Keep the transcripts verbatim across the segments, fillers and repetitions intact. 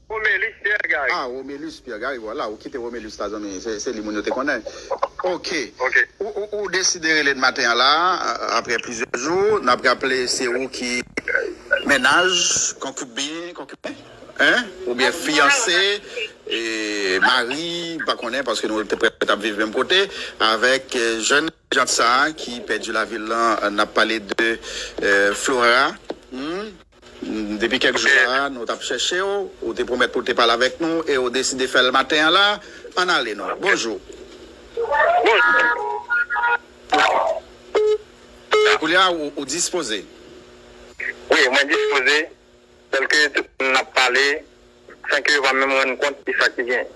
Romelus Pierre Gary. Ah, Romelus Pierre Gary, vwala, ou kite Romelus la, zanmi, se, se li moun yo te konnen. Ok. Ok. Ou, ou, ou deside rele n maten an la, a- apre plizyè jou, n ap raple se ou ki mennaj, konkibyen, konkibyen, hein? Oubyen fiyanse, e mari, m pa konnen, paske nou te prèt ap viv menm kote, avèk, eh, jèn jant sa a ki pèdi lavi l lan, n ap pale de, eh, Flora. Hmm? Depi kèk jou la, nou t ap chèche w, ou te pwomèt pou w te pale avèk nou, e ou deside fè l maten an la. Ann ale non. Bonjou. Bonjou. Koulye a, ou, ou dispoze. Wi, mwen dispoze. Tèlke tout moun ap pale, san ke yo pa menm rann kont ki sa ki gen.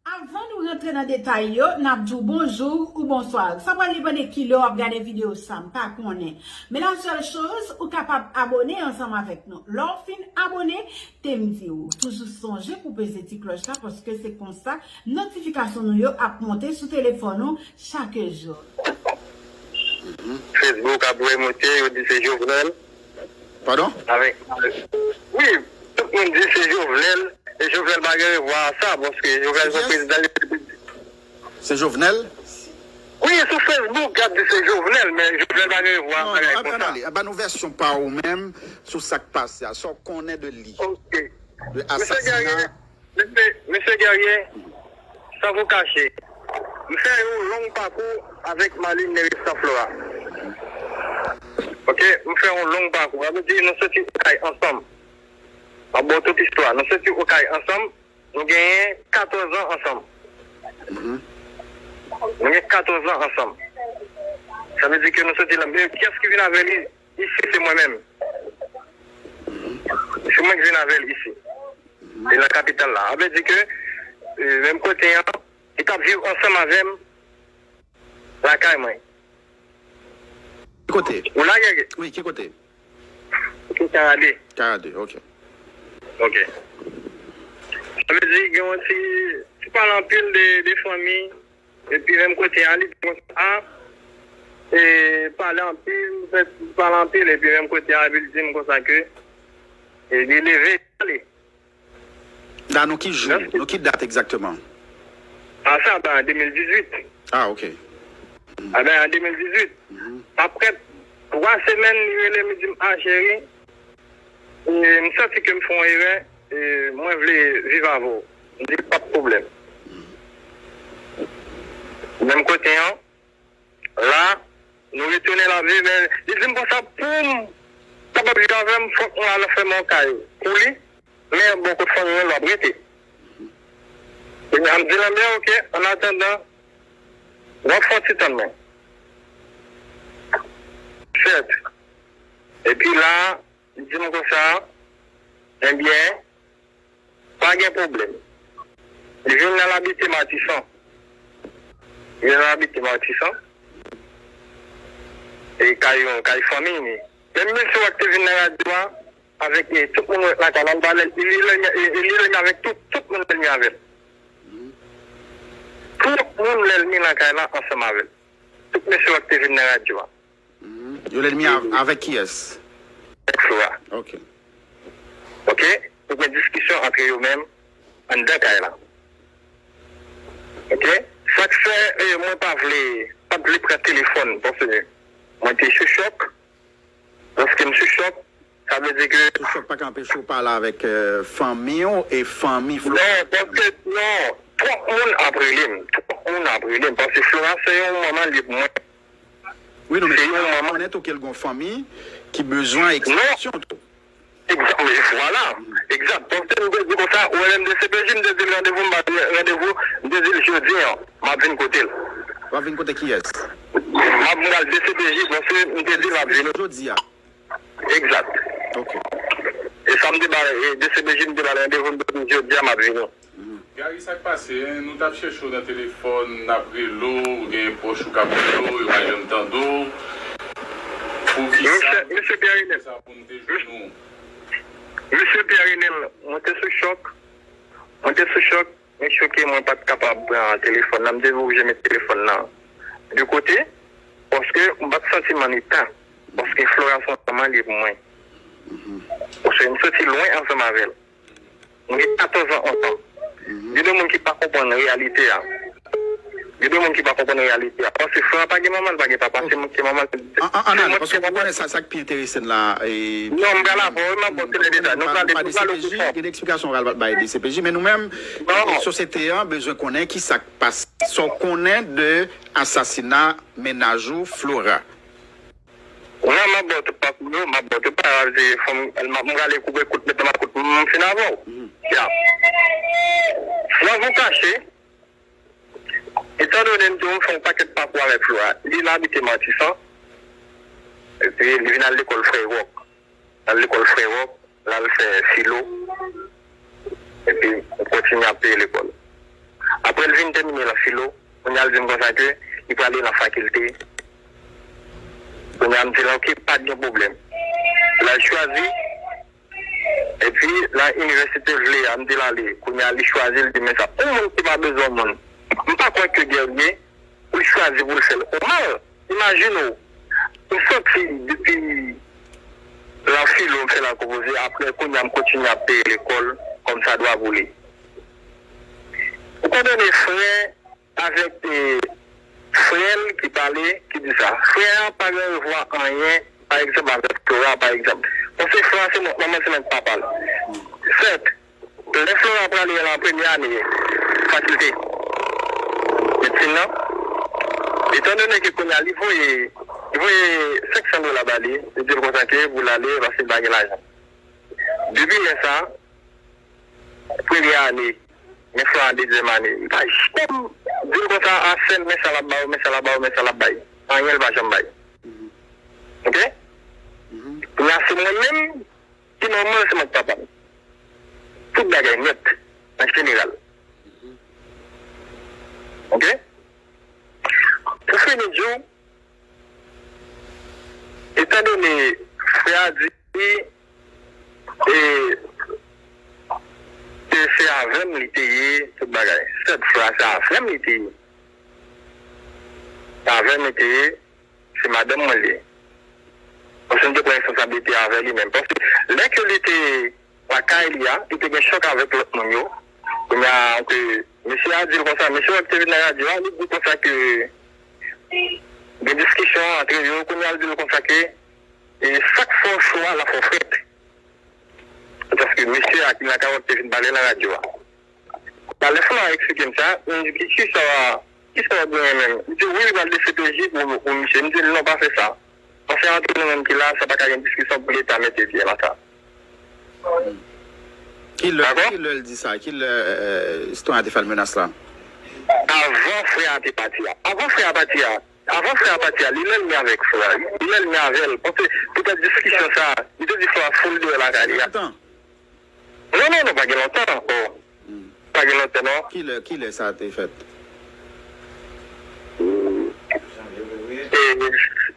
Avan nou rantre nan detay yo, n ap di w bonjou ou bonswa. Sa pral depann de kilè w ap gade videyo sa, m pa konnen. Men la sèl choz, ou kapab abone ansanm avèk nou. Lè w fin abone, te m di w, toujou sonje pou peze ti klòch la, paske se konsa notifikasyon nou yo ap monte sou telefòn ou chak jou. Facebook ap voye monte, yo di se Jovenel. Padon? Avèk, wi, tout moun di se Jovenel, e Jovenel pa gen revwa a sa, paske Jovenel se prezidan repiblik. Se Jovenel? Wi, sou Facebook, y ap di se Jovenel, men Jovenel pa gen revwa a sa. Non, non, ann ale, ban nou vèsyon pa ou menm sou sa k pase a, sa w konnen de li. Ok. De asasina. Mesye Guerrier, Mesye Guerrier, san vous cacher, m fè yon long pakou avèk Marlene Nerissa Flora. Ok, m fè yon long pakou. Sa vle di nou soti Okay ansanm. M ap ba w tout istwa. Nou soti Okay ansanm, nou genyen katòz an ansanm. Nou gen katòz an ansanm. Sa vle di ke nou soti la. Men kiyès ki vin avè li? Isi, se mwen menm. Se mwen ki vin avè l isi. E nan kapital la. Sa vle di ke, e, menm kote an, li t ap viv ansanm avè m lakay mwen. Ki kote? Ou la, Gègè? Wi, ki kote? Ki Karade. Karade, ok. Ok. Sa vle di, gen yon ti, ti pale anpil de, de fanmi. Epi menm kote a, li di konsa, a, e, pale anpil, fè pale anpil, epi menm kote a, epi li di m konsa ke, e, li leve, li ale. La, nou ki jou, nou ki dat egzakteman? A, sa, ben, an de mil dizuit. Ah, ok. A, ben, an de mil dizuit. Apre twa semèn, li rele m, li di m, a, cheri, e, m santi ke m fè yon erè, e, mwen vle viv avè w. M di, pa t pwoblèm. Menm kote an, la, nou retounen la vi, men li di m konsa, pou m kapab viv avè m, fòk mwen al fè m yon kay pou li, men bò kot fanmi mwen l ap rete. Ebyen, m di l, ebyen, ok, an atandan, w ap fè yon ti tann mwen. Sèt. Epi la, li di m konsa, ebyen, pa gen pwoblèm. Li vin al abite Matisan. Li vin al abite Matisan. E kay yon, kay fanmi li. Menm mesye w k te vin nan radyo a, avèk, e, tout moun wè lakay la, l ba lè, li lè, e, li lè avèk tout, tout moun lè avè l. Tout moun lènmi lakay la ansanm avè l. Tout mesye w k te vin nan radyo a. Yo lènmi av-, avèk kiyès? Avèk Flora. Ok. Ok? Yo gen diskisyon antre yo menm anndan kay la. Ok? Sa k fè, e, mwen pa vle, pa t vle pran telefòn, paske mwen te sou chòk. Lòske m sou chòk, sa vle di ke. Sou chòk pa ka anpeche w pale avèk, e, fanmi w e fanmi Flora? Non, paske, non, twòp moun ap rele m. Twòp moun ap rele m. Paske Flora se yon manman li pou mwen. Wi, non, men se yon manman. Konnen tou ke l gen yon fanmi ki bezwen ekspresyon tou. Egzat, men vwala. Egzat. Paske m te di konsa, ou wè lè m D C P J, m te di l randevou, m ba l randevou, m te di l jodi an, m ap vin kote l. W ap vin kote kiyès? M ap, m pral D C P J, paske m te di l m ap vini. Jodi a? Egzat. Ok. E sa m te ba, e D C P J, m te ba l randevou, m te di l jodi a, m ap vini. Gary, sa k pase, en? Nou t ap chèche w nan telefòn, n ap rele w, ou gen pwòch ou k ap rele w, yo pa janm tande w. Poukisa? Mesye, mesye Pierre Renel. Sa pou n te jwenn ou. Mesye Pierre Renel, mwen te sou chòk. Mwen te sou chòk. Mwen choke, mwen pa t kapab pran telefòn nan. M te oblije met telefòn nan de kote, paske m pa t santi m an eta. Paske Flora se yon manman li ye pou mwen. Paske m soti lwen ansanm avè l. Nou gen katòz an ansanm. Gen de moun ki pa konprann reyalite a. Gen de moun ki pa konprann reyalite a. Paske frè a pa gen manman, li pa gen papa. Se mwen ki gen manman. An, an, an ale, paske ou konnen sa, sa k pi enterese n la. E, non, m pral avè w, m ap pote lè detay. Nou prale, nou prale o kochon. Gen de eksplikasyon w pral bay de C P J, men nou menm, sosyete an bezwen konnen ki sa k pase, sa w konnen de asasina mennaj ou, Flora. Non, m ap ba w tout pa kout yo, m ap ba w tout pa, se fanm, m ap, m prale koupe kout, mete makout, m fin avè w. Ya. Nan Vou Kache, etandone m te yon fè yon pakèt pakou avèk Flora, li l abite Matisan, epi li vin al lekòl Frè Wòk. L al lekòl Frè Wòk, l al fè filo, epi l kontinye ap peye lekòl. Apre l fin tèmine lan filo, kounye a l di m konsa ke li prale nan fakilte. Kounye a m di l, oke, pa t gen pwoblèm. L al chwazi, epi nan inivèsite l vle a, m di l ale. Kounye a li chwazi, l di, men sa, yon moun ki pa bezwen yon moun. M pa kwè ke Guerrier pou l chwazi pou l fè l yon mal. Imajine w, ou soti depi lan filo m fè l al konpoze, apre kounye a m kontinye ap peye lekòl kòmsadwa pou li. Ou konprann, frè avèk, e, frè l ki pale, ki di sa. Frè a pa gen revwa anyen, pa egzanp, avèk Flora, pa egzanp. Paske Flora se mwen, manman se mwen papa l. Sèt, lè Flora prale lan premye ane fakilte medsin nan, etandone ke kounye a li voye, li voye senk san dola ba li, li di l konsa ke pou l ale, paske li pa gen lajan. Depi lè sa, premye ane, men Flora dezyèm ane, li pa janm di l konsa, a sèl men sa l ap ba w, men sa l ap ba w, men sa l ap bay. Anyen li pa janm bay. Oke? Kounye a se mwen menm ki manman l, se mwen ki papa l. Tout bagay nèt, an jeneral. Oke? Pou fini di w, etandone frè a di, e, ke se avè m li te ye, tout bagay. Sèt, frè a, se avè m li te ye. Se avè m li te ye, se madanm mwen li ye. Paske m te pran responsablite avè li menm. Paske lè ke li te lakay li a, li te gen chòk avèk lòt moun yo. Kounye a, ke mesye a di l konsa, mesye a ki te vin nan radyo a, li di konsa ke gen diskisyon antre yo, kounye a l di l konsa ke, e, sa k fè w cho a, l ap fè w frèt. Paske mesye a ki nan kawòt te vin pale nan radyo a. Talè Flora eksplike m sa, m di, ki, kisa, kisa w ap genyen menm? Li di, wi, li pral D C P J pou, pou misye. M di l, non, pa fè sa. Paske antre nou menm ki la, sa pa ka gen diskisyon pou Leta mete pye nan sa. Ki lè, ki lè l di sa? Ki lè, euh, sitwayen an te fè l menas la? Avan frè a te pati a. Avan frè a pati a. Avan frè a pati a, li lènmi avèk frè a, wi. Li lènmi avè l. Paske poutèt diskisyon sa, li te di frè a fout l deyò lakay li a. Non, non, non, pa gen lontan ankò. Pa gen lontan, non. Ki lè, ki lè sa te fèt? E,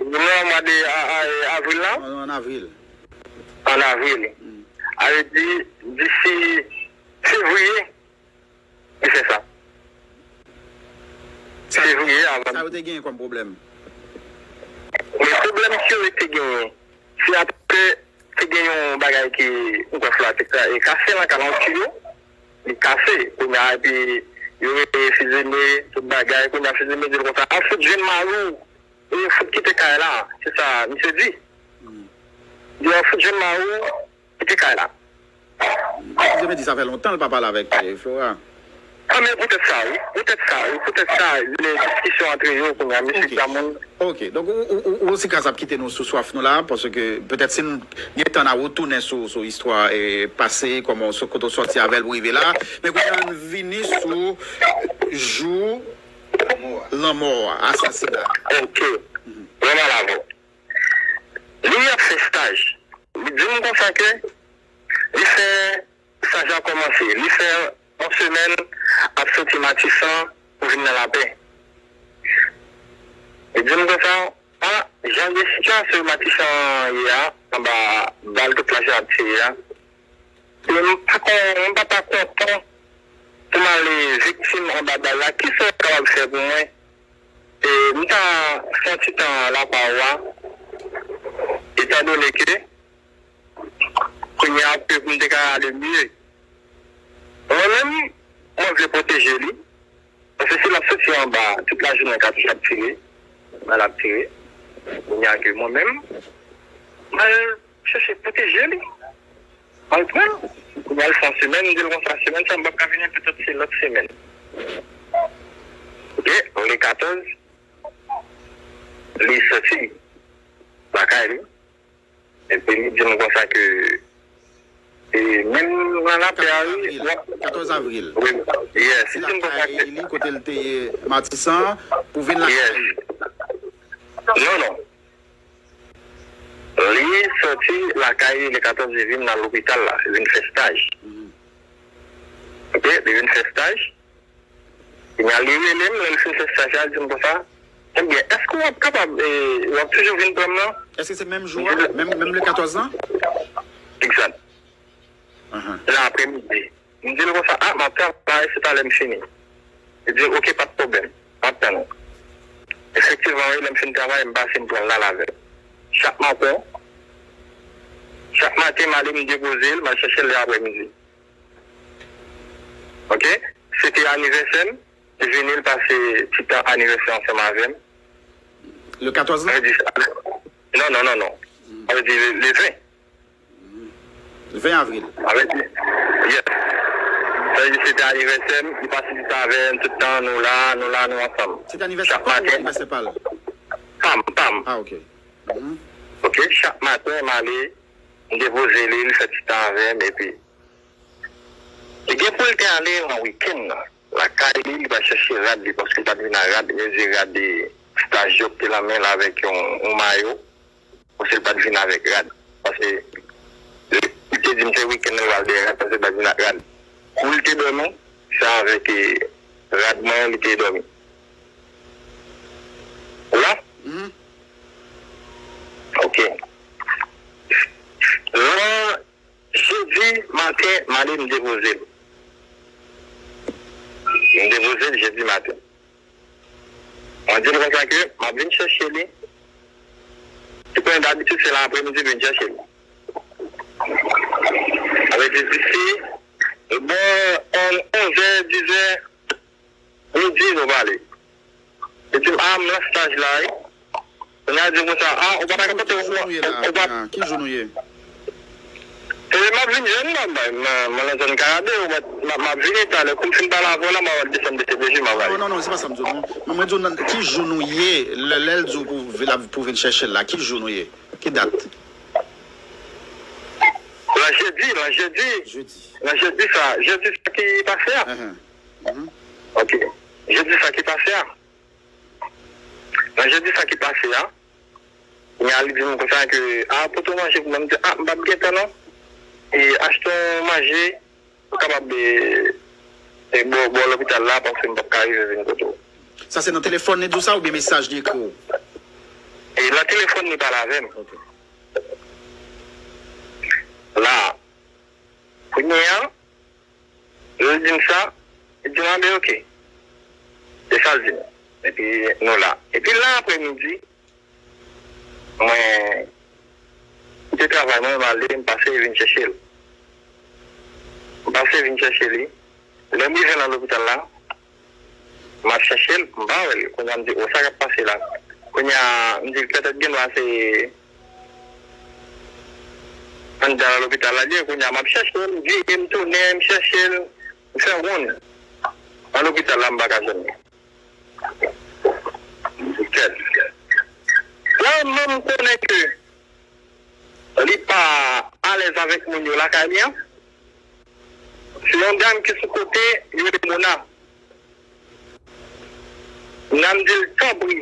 nan mwa de a, a, e, avril la? An, an avril. An avril. Sa vle di, disi fevriye, li fè sa. Fevriye, avan. Sa yo te genyen kòm pwoblèm? Men pwoblèm ke yo te genyen, se apre te gen yon bagay ki, yon gwòf la te ka-, e kase nan kalanti yo, li kase, kounye a, epi yo rele Fizeme, tout bagay, kounye a Fizeme di l konsa, al fout jwenn mari w, e fout kite kay la, se sa misye di. Di al fout jwenn mari w, kite kay la. Fizeme di sa fè lontan l pa pale avèk, eh, Flora. Ah, men poutèt sa, wi. Poutèt sa, wi. Poutèt sa, lè diskisyon antre yo, kounye a, misye di a moun. Ok, donk ou, ou, ou, ou osi ka ap kite nou sou swaf nou la, paske petèt si n gen tan n a retounen sou, sou istwa, eh, pase, kòman w so-, kote w sòti avè l pou rive la. Men kounye a, n vini sou jou lanmò a, asasina. Ok. Mwen mal avè w. Li ap fè staj. Li di m konsa ke li fè staj la kòmanse. Li fè yon semèn ap soti Matisan pou vin nan Lapè. Li di m konsa, a, jan de sitiyasyon Matisan ye a, anba bal tout lajan ap tire a, e m pa kon-, m pa ta kontan pou m ale viktim anba bal la. Kisa w kapab fè pou mwen? E m ta fè yon ti tan la pa w a, etandone ke kounye a ke pou m te ka ale mye. mwen vle pwoteje li. Paske si l ap soti anba tout lajounen, katouch ap tire, bal ap tire. Kounye a ke mwen menm, m al chèche pwoteje li. M al pran l. Kounye a l fè yon semèn, m di l konsa, semèn sa m p ap ka vini, petèt se lòt semèn. Oke, le katòz, li soti lakay li. Epi li di m konsa ke e, menm nan lapè a, wi. Katòz avril. Wi, yes. Li di m konsa ke li kote l te ye Matisan pou vin lakay li. Non, non. Li soti lakay li le katòz, li vin nan lopital la, li vin fè staj. Oke, li vin fè staj. Kounye a, li rele m, lè l fin fè staj la, li di m konsa, ebyen, èske w ap kapab, e, w ap toujou vin pran m nan? Èske se menm jou a? Menm, menm le katòz lan? Egzat. Nan apremidi. M di l konsa, a, m ap travay, se talè m fini. Li di, oke, pa t pwoblèm. M ap tann ou. Efektivman, wi, lè m fin travay, m pase m pran l, l al avè l. Chak maten, chak maten, m ale, m depoze l, m al chèche l lè apremidi. Oke? Se te anivèsè m. Li vini, li pase ti tan anivèsè ansanm avè m. Le katòz lan? Sa vle di sa. Non, non, non, non. Sa vle di le, le ven. Ven avril. Sa vle di, yes. Sa vle di se te anivèsè m, li pase ti tan avè m, tout tan nou la, nou la, nou ansanm. Se te anivèsè pa w ou anivèsè pa l? Pa m, pa m. Ah, ok. Oke, chak maten, m ale, m depoze li, li fè ti tan avè m, epi Li gen pou l te ale nan wikenn nan. Lakay li, li va chèche rad li, paske li pa t vin ak rad, yo di rad, e, staj yo ki te nan men l avèk yon, yon mayo, paske li pa t vin avèk rad. Paske li, li te di m se wikenn nan, li pral dèyè rad, paske li pa t vin ak rad. Kou li te dòmi, se avèk, e, rad mwen li te dòmi. Ou la? Ok. Lan Jedi maten, m ale m depoze l. M depoze l jedi maten. Mwen di l konsa ke m ap vin chèche li. Ou konnen dabitid se nan apremidi m vin chèche li. Sa vle di disi bò onzè, dizè, Midi nou pale. Li di m, a, m nan staj la, wi. Kounye a, di m konsa, a, ou pa ta ka pote ou, ou pa. Ki jou nou ye? E, m ap vin jwenn nan, mwen, mwen nan zòn Karade, ou mèt, m ap, m ap vini talè. Kou m fin pale avè w la, m ap desann D C P J, m ap ale. Non, non, non, se pa sa m di w, non. Mwen, mwen di w, nan, ki jou nou ye, lè, lè l di w pou, pou vin chèche l la, ki jou nou ye? Ki dat? Lan jedi, lan jedi. Jedi. Lan jedi sa, jedi sa ki pase a. Ok. Jedi sa ki pase a. Nan jedi sa ki pase a, kounye a li di m konsa ke, a, pote w manje pou mwen. M di, a, m p ap gen tan non. E achte yon manje, ou kapab, e, e, bò, bò lopital la, paske m p ap ka rive vin kote w. Sa se nan telefòn li di w sa oubyen mesaj li ekri w? E nan telefòn li pale avè m. La, kounye a, lè l di m sa, li di m, a, ben, ok. Se sa l di m. Epi, nou la. Epi, lan apremidi, mwen kite travay mwen, m ale, m pase vin chèche l. M pase vin chèche li. Lè m rive nan lopital la, m ap chèche l, m pa wè l. Kounye a, m di, o, sa k ap pase la? Kounye a, m di, petèt gen dwa se anndan lopital la li ye. Kounye a, m ap chèche l, m vire, m tounen, m chèche l, m fè wonn. Nan lopital la, m pa ka jwenn li. Tèlman m konnen ke li pa alèz avèk moun yo lakay li an. Se yon dam ki sou kote, yo rele Mona. Mona, m di l, tanpri,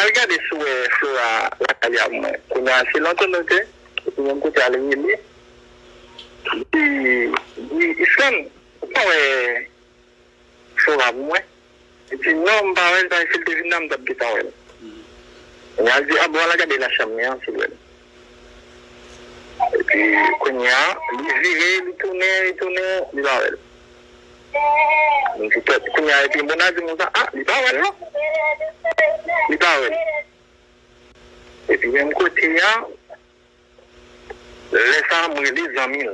al gade si w wè Flora lakay li a pou mwen. Kounye a, se Lantonò ke, epi menm kote a, l rele. Li di, Islande, ou pa wè Flora pou mwen? Li di, non, m pa wè l, paske si l te vin la, m t ap gentan wè l. Kounye a, l di, a bon, al gade lachanm li an, si l wè l. Epi, kounye a, li vire, li tounen, li tounen, li pa wè l. M di, tèt, kounye a, epi Mona di m konsa, a, li pa wè l, non. Li pa wè l. Epi, menm kote a, Lè sa a, m rele zanmi l.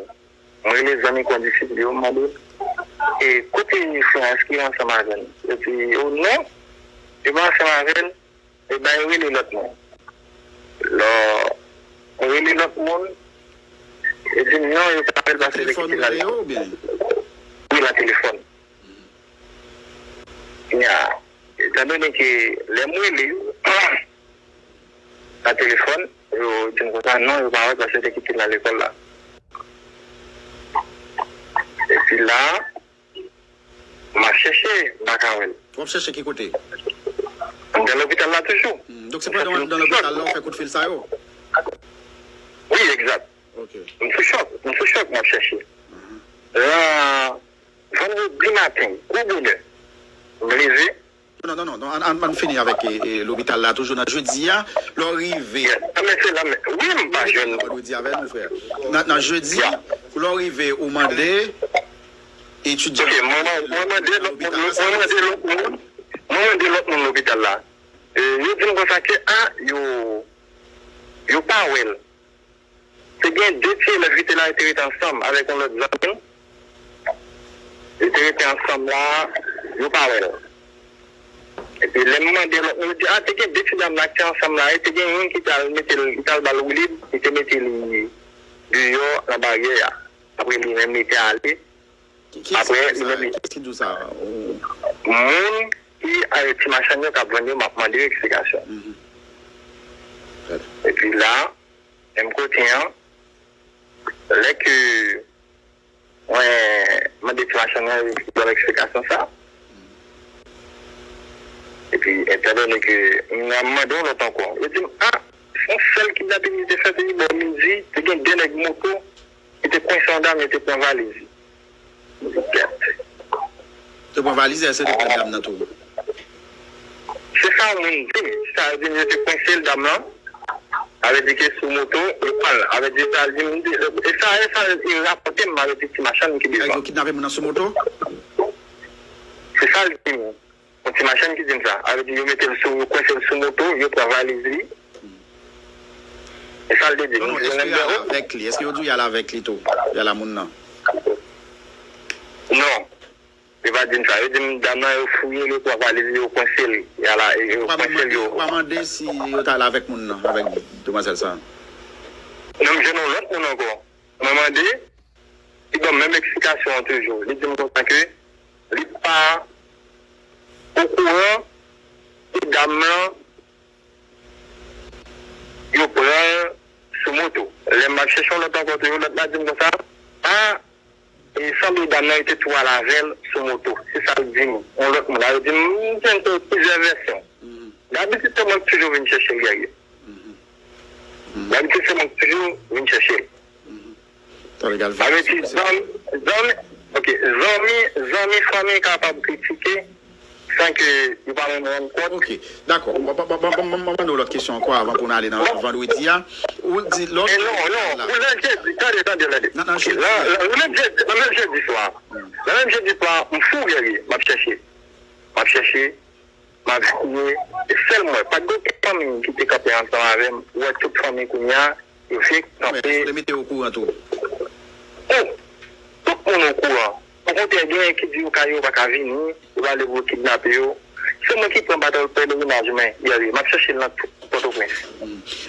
M rele zanmi kondisip li yo, m mande l, E kote frè a, èske yo ansanm avè l? Yo di, o non, yo pa ansanm avè l, e ba yo rele lòt moun. Lè yo rele lòt moun, yo di m non, yo pa avè l paske li kite l ale. Wi, nan telefòn. Nya, etandone ke lè m rele yo nan telefòn, yo di m konsa non, yo pa wè l paske yo te kite l nan lekòl la. Epi la, m ap chèche, m pa ka wè l. W ap chèche ki kote? M nan lopital la toujou. Hmm, donk se pandan w ap nan lopital la w fè kout fil sa yo? Wi, egzat. Ok. M sou chòk, m sou chòk, m ap chèche. Lan vandredi maten, gwo bonè, m leve. Non, non, non, non, ann, ann, ann fini avèk e, e, lopital la toujou nan jedi a. Lè w rive. Yes. Ah, men se la, men, wi, m pa jwenn. Ou di avè nou, frè. Nan, nan jedi, yeah, lè w rive, ou mande etidyan. Ok, mwen, mwen, mwen mande lòt moun, mwen mande lòt moun, mwen mande lòt moun lopital la. E, yo di m konsa ke, a, yo, yo pa wè l. Te gen de ti elèv ki te la, yo te rete ansanm avèk yon lòt zanmi l. Yo te rete ansanm la, yo pa wè l. Epi lè m mande lòt moun, yo di, a, te gen de ti dam la ki te ansanm la, e te gen youn ki t al mete l, ki t al ba l woulib, ki te mete li deyò nan baryè a. Apre li menm li te ale. Ki, ki apre, li menm li. Ki, ki di w sa? Ou moun ki, a, ti machann yo k ap vann yo, m ap mande yo eksplikasyon. Mhm. Epi la, menm kote an, lè ke mwen mande ti machann nan, li ban m eksplikasyon sa. Epi, etandone ke m ap mande yon lòt ankò, yo di m, a, se yon sèl kidnaping ki te fèt, epi bò midi, te gen de nèg moto ki te kwense yon dam, yo te pran valiz li. M di, gad. Te pran valiz, èske te pran dam nan tou? Se sa yon moun di m. Sa yo di m yo te kwense l, dam lan. Sa vle di ke sou moto, yo pran l. Sa vle di sa l di m, e sa, e sa l rapòte m, sa vle di ti machann ki devan. Yo kidnape moun nan sou moto? Se sa l di m. Yon ti machann ki di m sa. Sa vle di yo mete l sou, yo kwense l sou moto, yo pran valiz li. E sa l te di m. Non, non, èske y al avèk li? Èske yo di w y al avèk li tou? Y al a moun nan? Non. Yo pa di m sa. Yo di m dam nan yo fouye l, yo pran valiz li, yo kwense l. Y al a, yo kwense l, yo. Ou pa mande si yo t al avèk moun nan, avèk demwazèl sa? Non, m jwenn yon lòt moun ankò. Mwen mande, li ban m menm eksplikasyon an toujou. Li di m konsa ke li pa okouran ke dam lan yo pran l sou moto. Lè m ap chèche yon lòt ankò toujou, lòt la di m konsa, a, e sanble dam nan yo te tou al avè l sou moto. Se sa l di m. Yon lòt moun la, yo di m, m jwenn plizyè vèsyon. Dabitid se mwen ki toujou vin chèche l, Guerrier. Dabitid se mwen ki toujou vin chèche l. Sa vle di zanmi, zanmi, ok, zanmi, zanmi, fanmi kapab kritike san ke yo pa menm rann kont. Ok, dakò. Bon, bon, bon, bon, bon, bon, mande w lòt kesyon ankò avan pou n ale nan vandredi a. Ou di lòt. E non, non, pou lè jedi, tande, tande, tande. Nan, nan jedi. Nan, nan, nan menm jedi, nan menm jedi swa. Nan menm jedi swa, m fou, Guerrier, m ap chèche. M ap chèche. M ap siye, e sèl mwen. Pa t gen okenn fanmi m ki te kanpe ansanm avè m. Ou wè tout fanmi kounye a, yo vye kanpe. Fò mete yo okouran tou. O! Tout moun okouran. Okontrè, genyen ki di yo kay yo pa ka vini, yo prale pou yo kidnape yo. Se mwen ki pran bato pelerinaj mwen, Guerrier. M ap chèche l nan tout Pòtoprens.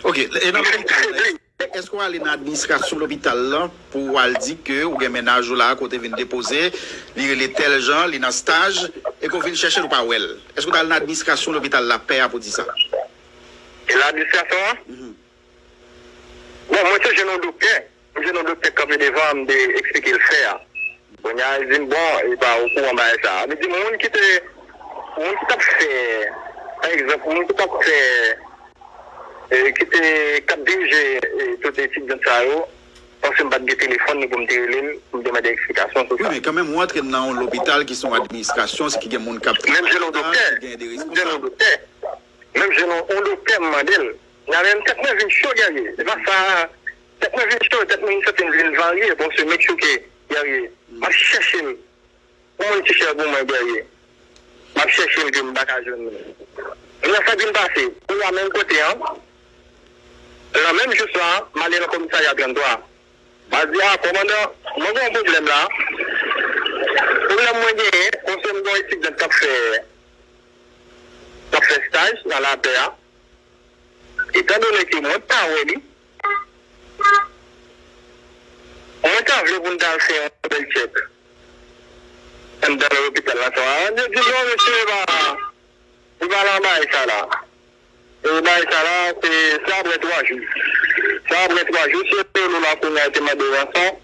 Ok, e nan lopital la, èske w ale nan administrasyon lopital lan pou w al di ke ou gen mennaj ou la kote vin depoze, li rele tèl jan, li nan staj, e ke w vin chèche l, ou pa wè l? Èske w t al nan administrasyon lopital Lapè a pou di sa? E nan administrasyon an? Bon, mwen te jwenn yon doktè. M jwenn yon doktè k kanpe devan m, m te eksplike l fè a. Kounye a, li di m, bon, li pa okouran bagay sa a. Li di m, moun ki te, moun ki t ap fè, pa egzanp, moun ki t ap fè, e, ki te, k ap dirije, e, tout etidyan sa yo, paske m pa t gen telefòn ni pou m te rele l, pou m te mande eksplikasyon sou sa. Wi, men kanmenm, ou antre nan yon lopital ki se yon administrasyon, se ki gen moun k ap travay ladan, ki gen de responsab. Menm jwenn yon doktè. Menm jwenn yon doktè, m mande l. Nan menm tèt mwen vin cho, Guerrier. Se pa sa, tèt mwen vin cho, tèt mwen vin santi m vin varye, bon, se make sure ke, Guerrier. M ap chèche l. Yon moun ki chè pou mwen, Guerrier. M ap chèche l ke m pa ka jwenn li. Kounye a sa k vin pase, kounye a menm kote an, nan menm jou sa a, m ale nan komisarya trannntwa. M al di, a, kòmandan, mwen gen yon pwoblèm la. Ou genyen, kòm se m gen yon etidyan k ap fè, k ap fè staj nan lapè a, etandone ke mwen pa wè li, mwen ta vle pou n ta al fè yon bèl tchèk anndan lopital la. Sa yo di non, mesye, e pa, e pa nan bagay sa la. E bagay sa la, se, se apre twa jou. Se apre twa jou, se rele w la kounye a, te mande ranson.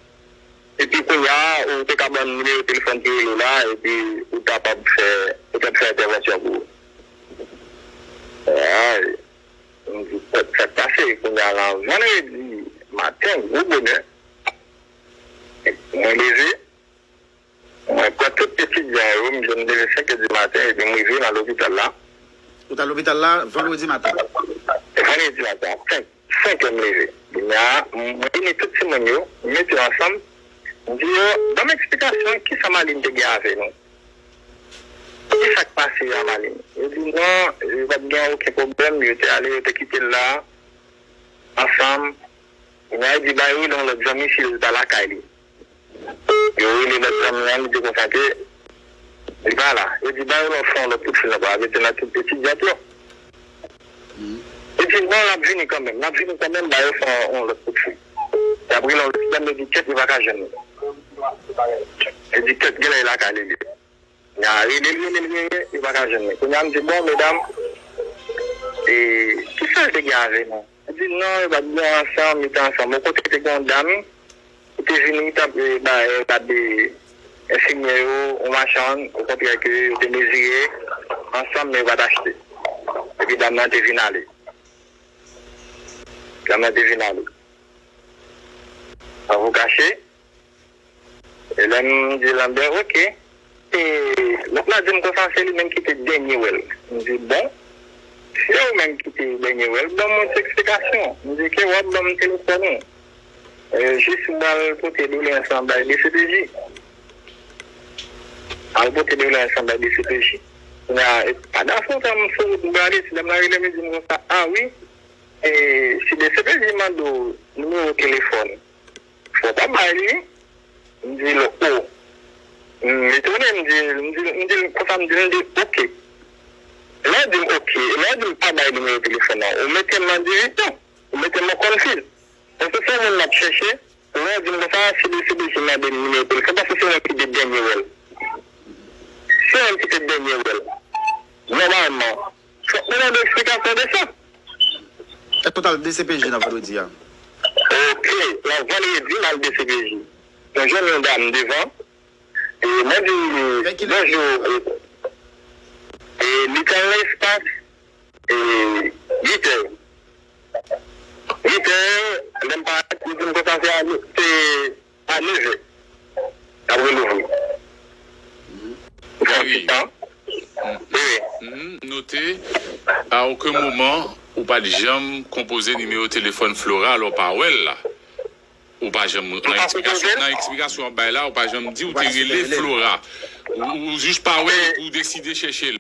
Epi kounye a, ou te ka ban m nimewo telefòn ki rele w la, epi ou kapab fè, ou t ap fè entèvansyon pou ou. Ay, m di, sa k pase? Kounye a la, vandredi maten, gwo bonè, mwen leve, mwen pran tout etidyan yo, m jwenn leve senk è di maten, epi m rive nan lopital la. Ou t al lopital la vandredi maten? Vandredi maten, senk, senk è m leve. Kounye a, m reyini tout timoun yo, m mete yo ansanm, m di yo, ban m eksplikasyon, kisa Maline te gen avè nou? Kisa k pase a Maline? Yo di non, yo pa t gen okenn pwoblèm, yo te ale, yo te kite l la, ansanm. Kounye a, yo di, ba yo rele yon lòt zanmi si l pa lakay li. Yo rele lòt zanmi an, li di konsa ke li pa la. Yo di, ba yo fè yon lòt kout fil ankò, avèti nan tout etidyan yo. Yo di, non, l ap vini kanmenm, l ap vini kanmenm, ba yo fè yon, yon lòt kout fil. Y ap rele yon lòt ti dam, yo di, kèt, yo pa ka jwenn li. Yo di, kèt, genlè e lakay li li ye. Y a rele l, rele l, rele l, yo pa ka jwenn li. Kounye a, m di, bon, medam, e, kisa l te gen avè nou? Yo di, non, yo pa t gen ansanm, yo te ansanm. Okontrè, te gen yon dam ki te vini, ki t ap, e, bay, e, bay, e, enfimyè yo, yon machann, okontrè, ke yo te mezire ansanm, men yo pa t achte. Epi dam nan te vin ale. Dam nan te vin ale. San vou kache, E lè m di Lambert, ok. E lòt la di m konsa se li menm ki te dènye wè l. M di, bon, si se ou menm ki te dènye wè l, ban m yon ti eksplikasyon. M di, ke w ap ban m telefòn ou. E, jis m pral pote doleyans lan bay D C P J. M al pote doleyans lan bay D C P J. Kounye a, e, pa dafè tan m sou wout m prale, ti dam nan rele m, li di m konsa, a wi, e, si D C P J mande w nimewo telefòn, fò w ta bay li, wi. M di l, o. M etone, m di, m di, m di l konsa, m di l, m di, oke. Lè w di m oke, lè w di m pa bay nimewo telefòn nan, ou mete m nan diviton, ou mete m nan confuse. Paske se yon moun m ap chèche, lè w di m konsa, si D C P J mande m nimewo telefòn, paske se yon moun ki te dènye wè l. Se yon moun ki te dènye wè l. Nòmalman, fòk mwen mande eksplikasyon de sa. Èske w t al D C P J nan vandredi a? Ok, nan vandredi, m al D C P J. Mwen jwenn yon dam devan. E mwen di, bonjou. E, e li te nan espas, e, uit è. Uit è, lè m parèt, li di m konsa se a, se a nèv è. Apre louvri. Wi. Wi. Mhm. Note, a okenn moman, ou pa t janm konpoze nimewo telefòn Flora, alò pa wè l la. Ou pa janm, nan eksplikasyon, nan eksplikasyon w ap bay la, ou pa janm di ou te rele Flora. Ou, ou jis pa wè l epi ou deside chèche l.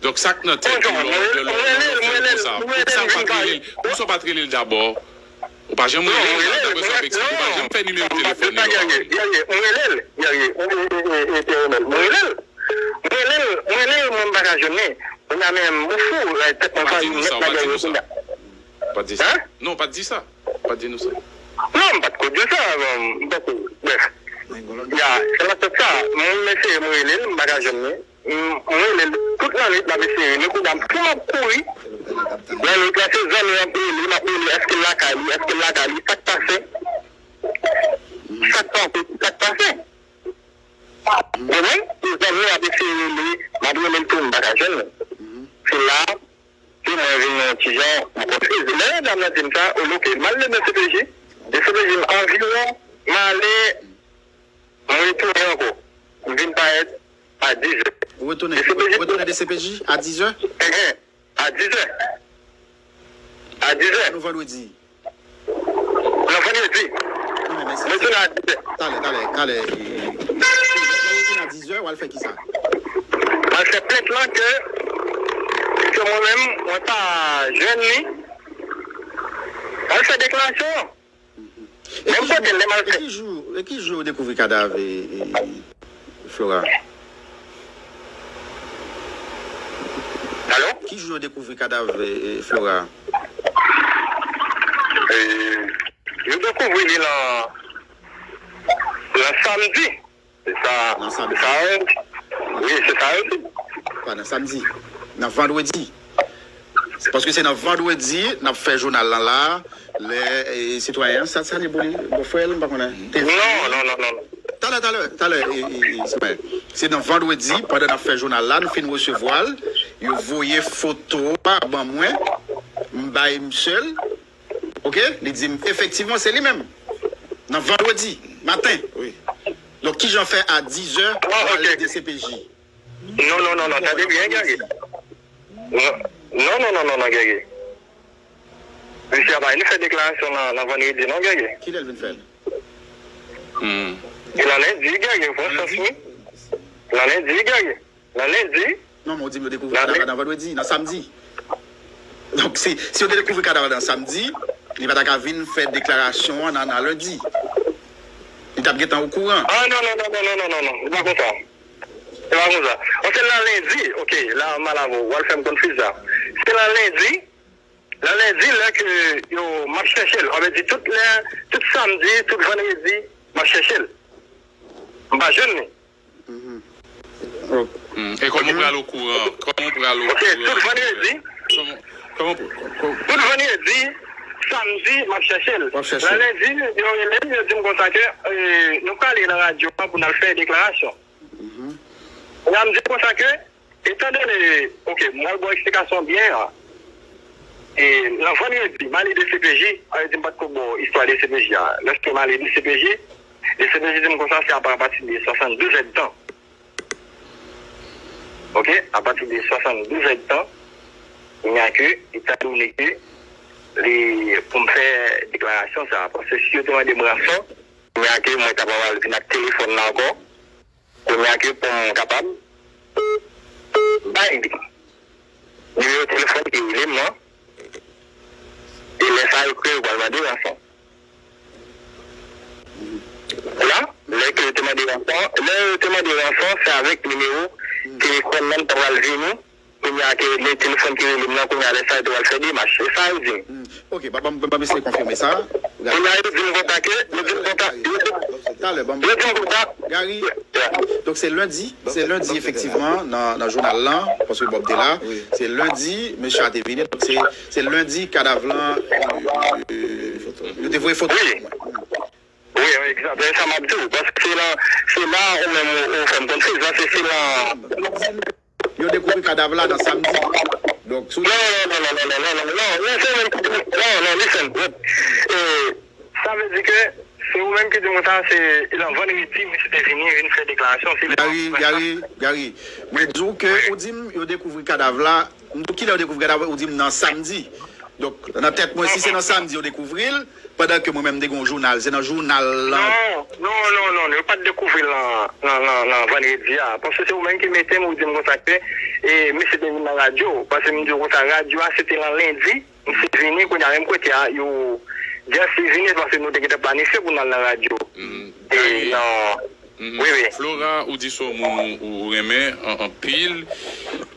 Donk, sa k nan tèt ou lè w, lè w, lè w fè l konsa? Poukisa w pa t rele l? Poukisa w pa t rele l dabò? Ou pa janm rele l, daprè sa w ap eksplike, ou pa janm fè nimewo telefòn li, ou pa wè l. Mwen rele l, mwen rele l, mwen pa ka jwenn li. Kounye a menm, mwen fou, tèt mwen pa nèt bagay yo kounye a. Ou pa t di sa. Non, ou pa t di sa. Ou pa t di nou sa. Non, m pa t ko di sa, m pa t ko, brèf. Ya, se nan sans sa, m eseye m rele l, m pa ka jwenn li. M, m rele l tout lannwit, m ap eseye rele l. Kounye a, m fou, m ap kouri. Lannwit la, se zanmi an ap rele, m ap rele, èske l lakay li, èske l lakay li, sa k pase? Sa k pase, sa k pase? Ou konprann? Se zanmi an ap eseye rele, m ap rele l tou, m pa ka jwenn li. Se la, ke mwen vin yon ti jan, m konfize. Lè dam nan di m sa, o, oke, m al nan D C P J. D C P J, anviwon, m ale, m retounen ankò. M vin parèt a diz è. Ou retounen, ou retounen D C P J a diz è? Enhen, a diz è. A diz è. Nou vandredi. Nan vandredi. Non, men, men, se, mwen tounen a diz è. Talè, talè, talè. Lè w tounen a diz è, w al fè kisa? M al fè plent lan ke, ke mwen menm, mwen pa jwenn li. M al fè deklarasyon an. Menm kote, lè m al fè. E ki jou, e ki jou yo dekouvri kadav, e, e, Flora? jou yo dekouvri kadav, e, e, Flora a? E, yo dekouvri li nan, nan samdi. Se sa, Nan se samdi. sa yo di. Wi, se sa yo di. Pa nan samdi. Nan vandredi. Se paske se nan vandredi n ap fè jounal lan la. Lè e, sitwayen an, sa, sa li pou li, bòfrè l, m pa konnen. Te Non, non, non, non. non. Talè, talè, talè, e, e, e, Ismaël. Se nan vandredi, pandan n ap fè jounal la, nou fin resevwa l. Yo voye foto a ban mwen. M bay misye l. Oke? Li di m, efektivman, se li menm. Nan vandredi, maten. Wi. Donk, kijan fè a dizè, Ah, w al ok. D C P J? Non, non, non, non, non, tande byen, Guerrier. Non, non, non, non, non, non, Guerrier. Misye a pa vin fè deklarasyon nan, nan vandredi, non, Guerrier. Kilè l vin fè l? E nan lendi, Guerrier, pran chans, wi. Nan lendi, Guerrier. Nan lendi, Non, men w di m yo dekouvri kadav la nan vandredi, nan samdi. Donk, si, si yo te dekouvri kadav la nan samdi, li pa ta ka vin fè deklarasyon an nan, nan lendi. Li t ap gentan okouran. Ah, non, non, non, non, non, non, non, non. Se pa konsa. Se pa konsa. Bon, se nan lendi, ok, la, m al avè w, w al fè m konn fiza. Se nan lendi, nan lendi, lè ke yo, m ap chèche l, sa vle di tout lè, tout samdi, tout vandredi, m ap chèche l. M pa jwenn li. Hmm, e kòman w pral okouran? Kòman w pral Ok, okouran? tout vandredi, Kòman, kòman, kòman, tout vandredi, samdi, m ap chèche l. W ap chèche l. Nan lendi, yo rele m, yo di m konsa ke e, nou prale nan radyo a pou n al fè deklarasyon. Kounye a m di konsa ke, etandone, ok, m pral ba w eksplikasyon byen an. E, nan vandredi, m ale D C P J, sa vle di m pa t ko ba w istwa D C P J a. Lèske m ale D C P J, D C P J di m konsa se apati de swasanndouz èdtan. Ok, apati de swasanndouz èdtan, kounye a ke, etandone ke, li, pou m fè deklarasyon sa, paske si yo te mande m ranson, kounye a ke mwen ta pa pral vin ak telefòn nan ankò, kounye a ke pou m kapab bay li nimewo telefòn ki rele m nan, e lè sa yo ke yo pral mande ranson. La, lè ke yo te mande ranson, lè yo te mande ranson, se avèk nimewo telefòn nan m ta pral vini, kounye a ke le telefòn ki rele m nan, kounye a lè sa yo te pral fè demach. E sa yo di m. Ok, ban m eseye konfime sa. Kounye a yo di m konsa ke, yo di m konsa, yo di m, Talè, ban m. Yo di m konsa, Gary, yeah. Donk se lendi, se lendi efektivman nan, nan jounal lan, paske Bob te la. Se lendi, mesye a te vini, donk se, se lendi kadav lan, e, e, yo te voye foto. Wi. Wi, wi, egzakteman, sa m ap di w, paske se la, se la ou menm ou, ou fè m konn fiza, se, se la. Yo dekouvri kadav la nan samdi. Donk, sou Non, non, non, non, non, non, non, non, non, non, se ou menm ki di, non, non, listen, e, sa vle di ke se ou menm ki di m konsa, se nan vandredi, misye te vini, vin fè deklarasyon, se li. Gary, Gary, Gary, mwen di w ke ou di m yo dekouvri kadav la, m di w kilè yo dekouvri kadav la, ou di m nan samdi. Donk, nan tèt mwen, si se nan samdi yo dekouvri l, pandan ke mwen menm m te gen yon jounal, se nan jounal lan. Non, non, non, non, yo pa t dekouvri l nan, nan, nan, nan vandredi a. Paske se ou menm ki mete m, ou di m konsa ke, e, misye te vin nan radyo. Paske m di w konsa, radyo a, se te nan lendi, misye vini, kounye a menm kote a, yo, just li vini, paske nou te gentan planifye pou n al nan radyo. E, nan, wi, wi. Flora, ou di se yon moun ou, ou renmen an, anpil.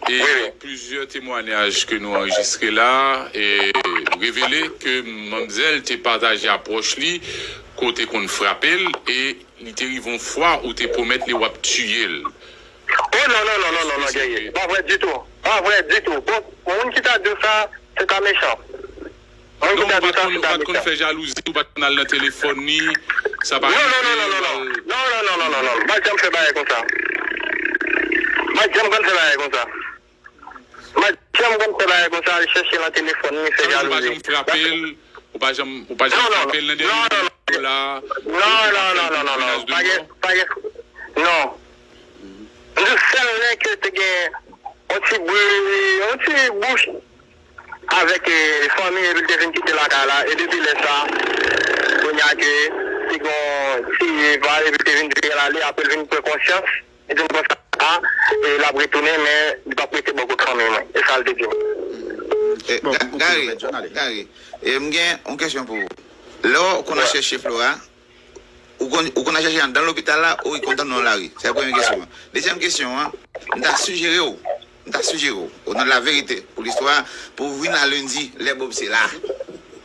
E Wi, wi. Plizyè temwanyaj ke nou anrejistre la e revele ke manmzèl te pataje apwòch li, ke w te konn frape l, e li te rive yon fwa ou te pwomèt li w ap tiye l. Oh, non, non, non, non, non, non, Guerrier. Pa vre ditou. Pa vre ditou. Bon, moun ki ta di w sa, se ta mechan. Moun Non, ki ta ou di w pa t sa, konn, se ou ta pa t konn mechan. Fè jalouzi, ou pa t konn al nan telefòn li, sa pa Non, non, rive, non, non, non, non, non. Non, non, non, non, non, non. M pa janm fè bagay konsa. M pa janm konn fè bagay konsa. M pa janm konn fè bagay konsa, al chèche nan telefòn li, fè Sa vle di ou pa jalouzi. Janm frape l, ou pa janm, ou pa janm Non, non, frape l nan non, non, dènye la. Non, non, non, non, non, non, non. Pa gen, pa gen, non. M di sèl lè ke te gen yon ti bri, yon ti bouch avèk, eh, fanmi, epi l te vin kite lakay la. E depi lè sa, kounye a ke te gen yon ti va, epi l te vin veye l ale, apre l vin pran konsyans, li di m konsa, e l ap retounen, men li p ap rete bò kot fanmi mwen. E sa l te di m. Eh, Bon, Ga- ok, Gary, John, ale. Gary, eh, m gen yon kesyon pou ou. Lè w konn al chèche Flora, ou konn, ou konn al chèche anndan lopital la ou li konn tann nan lari? Se premye kesyon an. Dezyèm kesyon an, m ta sijere w, M ta sijere w, o non de la verite, pou listwa, pou w vin la lendi, lè Bob se la.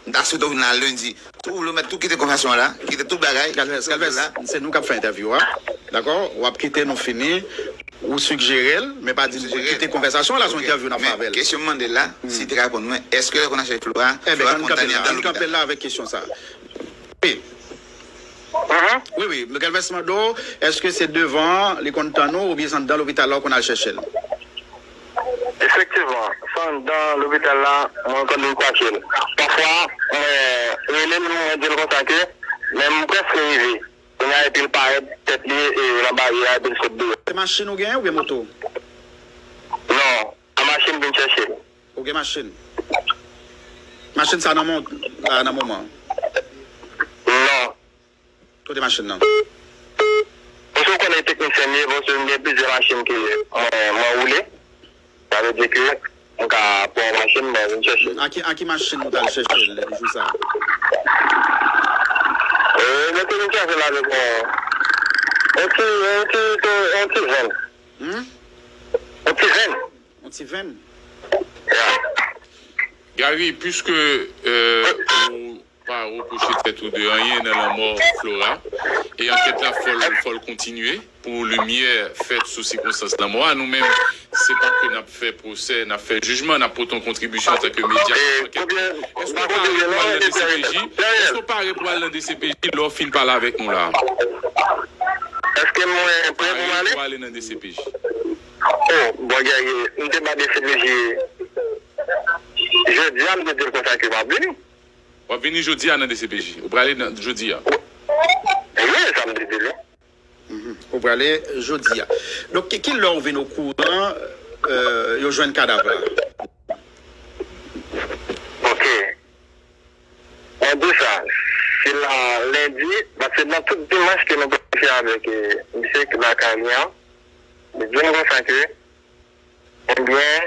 M ta swete w vin la lendi. Si w vle w mèt tou kite konvèsasyon an la, kite tout bagay. Galvez, Galvez, se nou k ap fè entèvyou a. Dakò? W ap kite nou fini. Ou sijere l, men pa di n pou l kite konvèsasyon an la, se yon entèvyou n ap fè avè l. Kesyon m mande l la, si l te ka reponn mwen, èske lè konn al chèche Flora, Flora konn tann li anndan lopital? Ann kanpe la avèk kesyon sa a. Wi. Wi, wi. Galvez mande w, èske se devan li konn tann ou, oubyen se anndan lopital la ou konn al chèche l? Efektivman, se anndan lopital la, mwen konn vin kwache l. Pafwa, mwen rele l, mwen di l konsa ke, men m prèske rive. Kounye a, epi l parèt, tèt li e, nan baryè a, epi l sot deyò. Se machin ou genyen oubyen moto? Non, a machin vin chèche l. Ou gen machin? Machin sa nan men w la nan moman? Non. Kote machin nan? Paske w konnen teknisyen m ye, paske m gen plizyè machin ke mwen, mwen woule. Sa vle di ke m ka pran yon machin, mwen vin chèche l. A ki, a ki machin ou t al chèche l jou sa a? E, mwen te vin chèche l avèk yon, yon ti, yon ti, yon ti venn. Hmm? Yon ti venn. Yon ti venn? Ya. Gary, puiske euh, ou pa repwoche tèt ou de anyen nan lanmò Flora, e ankèt la fò l, fò l kontinye pou limyè fèt sou sikonstans lanmò a. Nou menm, se pa ke n ap fè pwosè, n ap fè jijman, n ap pote yon kontribisyon antanke medya k ap fè ankèt. Èske w pare pou al nan D C P J? Èske w pare pou al nan D C P J lè w fin pale avèk nou la? Èske mwen prè pou m ale? Pare pou ale nan D C P J? Oh, bon, Gary, m te ba D C P J jodi a, m te di l konsa ke m ap vini. W ap vini jodi a nan D C P J? Ou prale nan jodi a? Wi, sa m te di l. Mhm. Ou prale jodi a. Donk, ki, ki lè w vin okouran, euh, yo jwenn kadav la? Ok. Mwen di sa, se la lendi, paske nan tout dimanch ke nou planifye avèk, eh, misye ki lakay li an, li di m konsa ke Ebyen,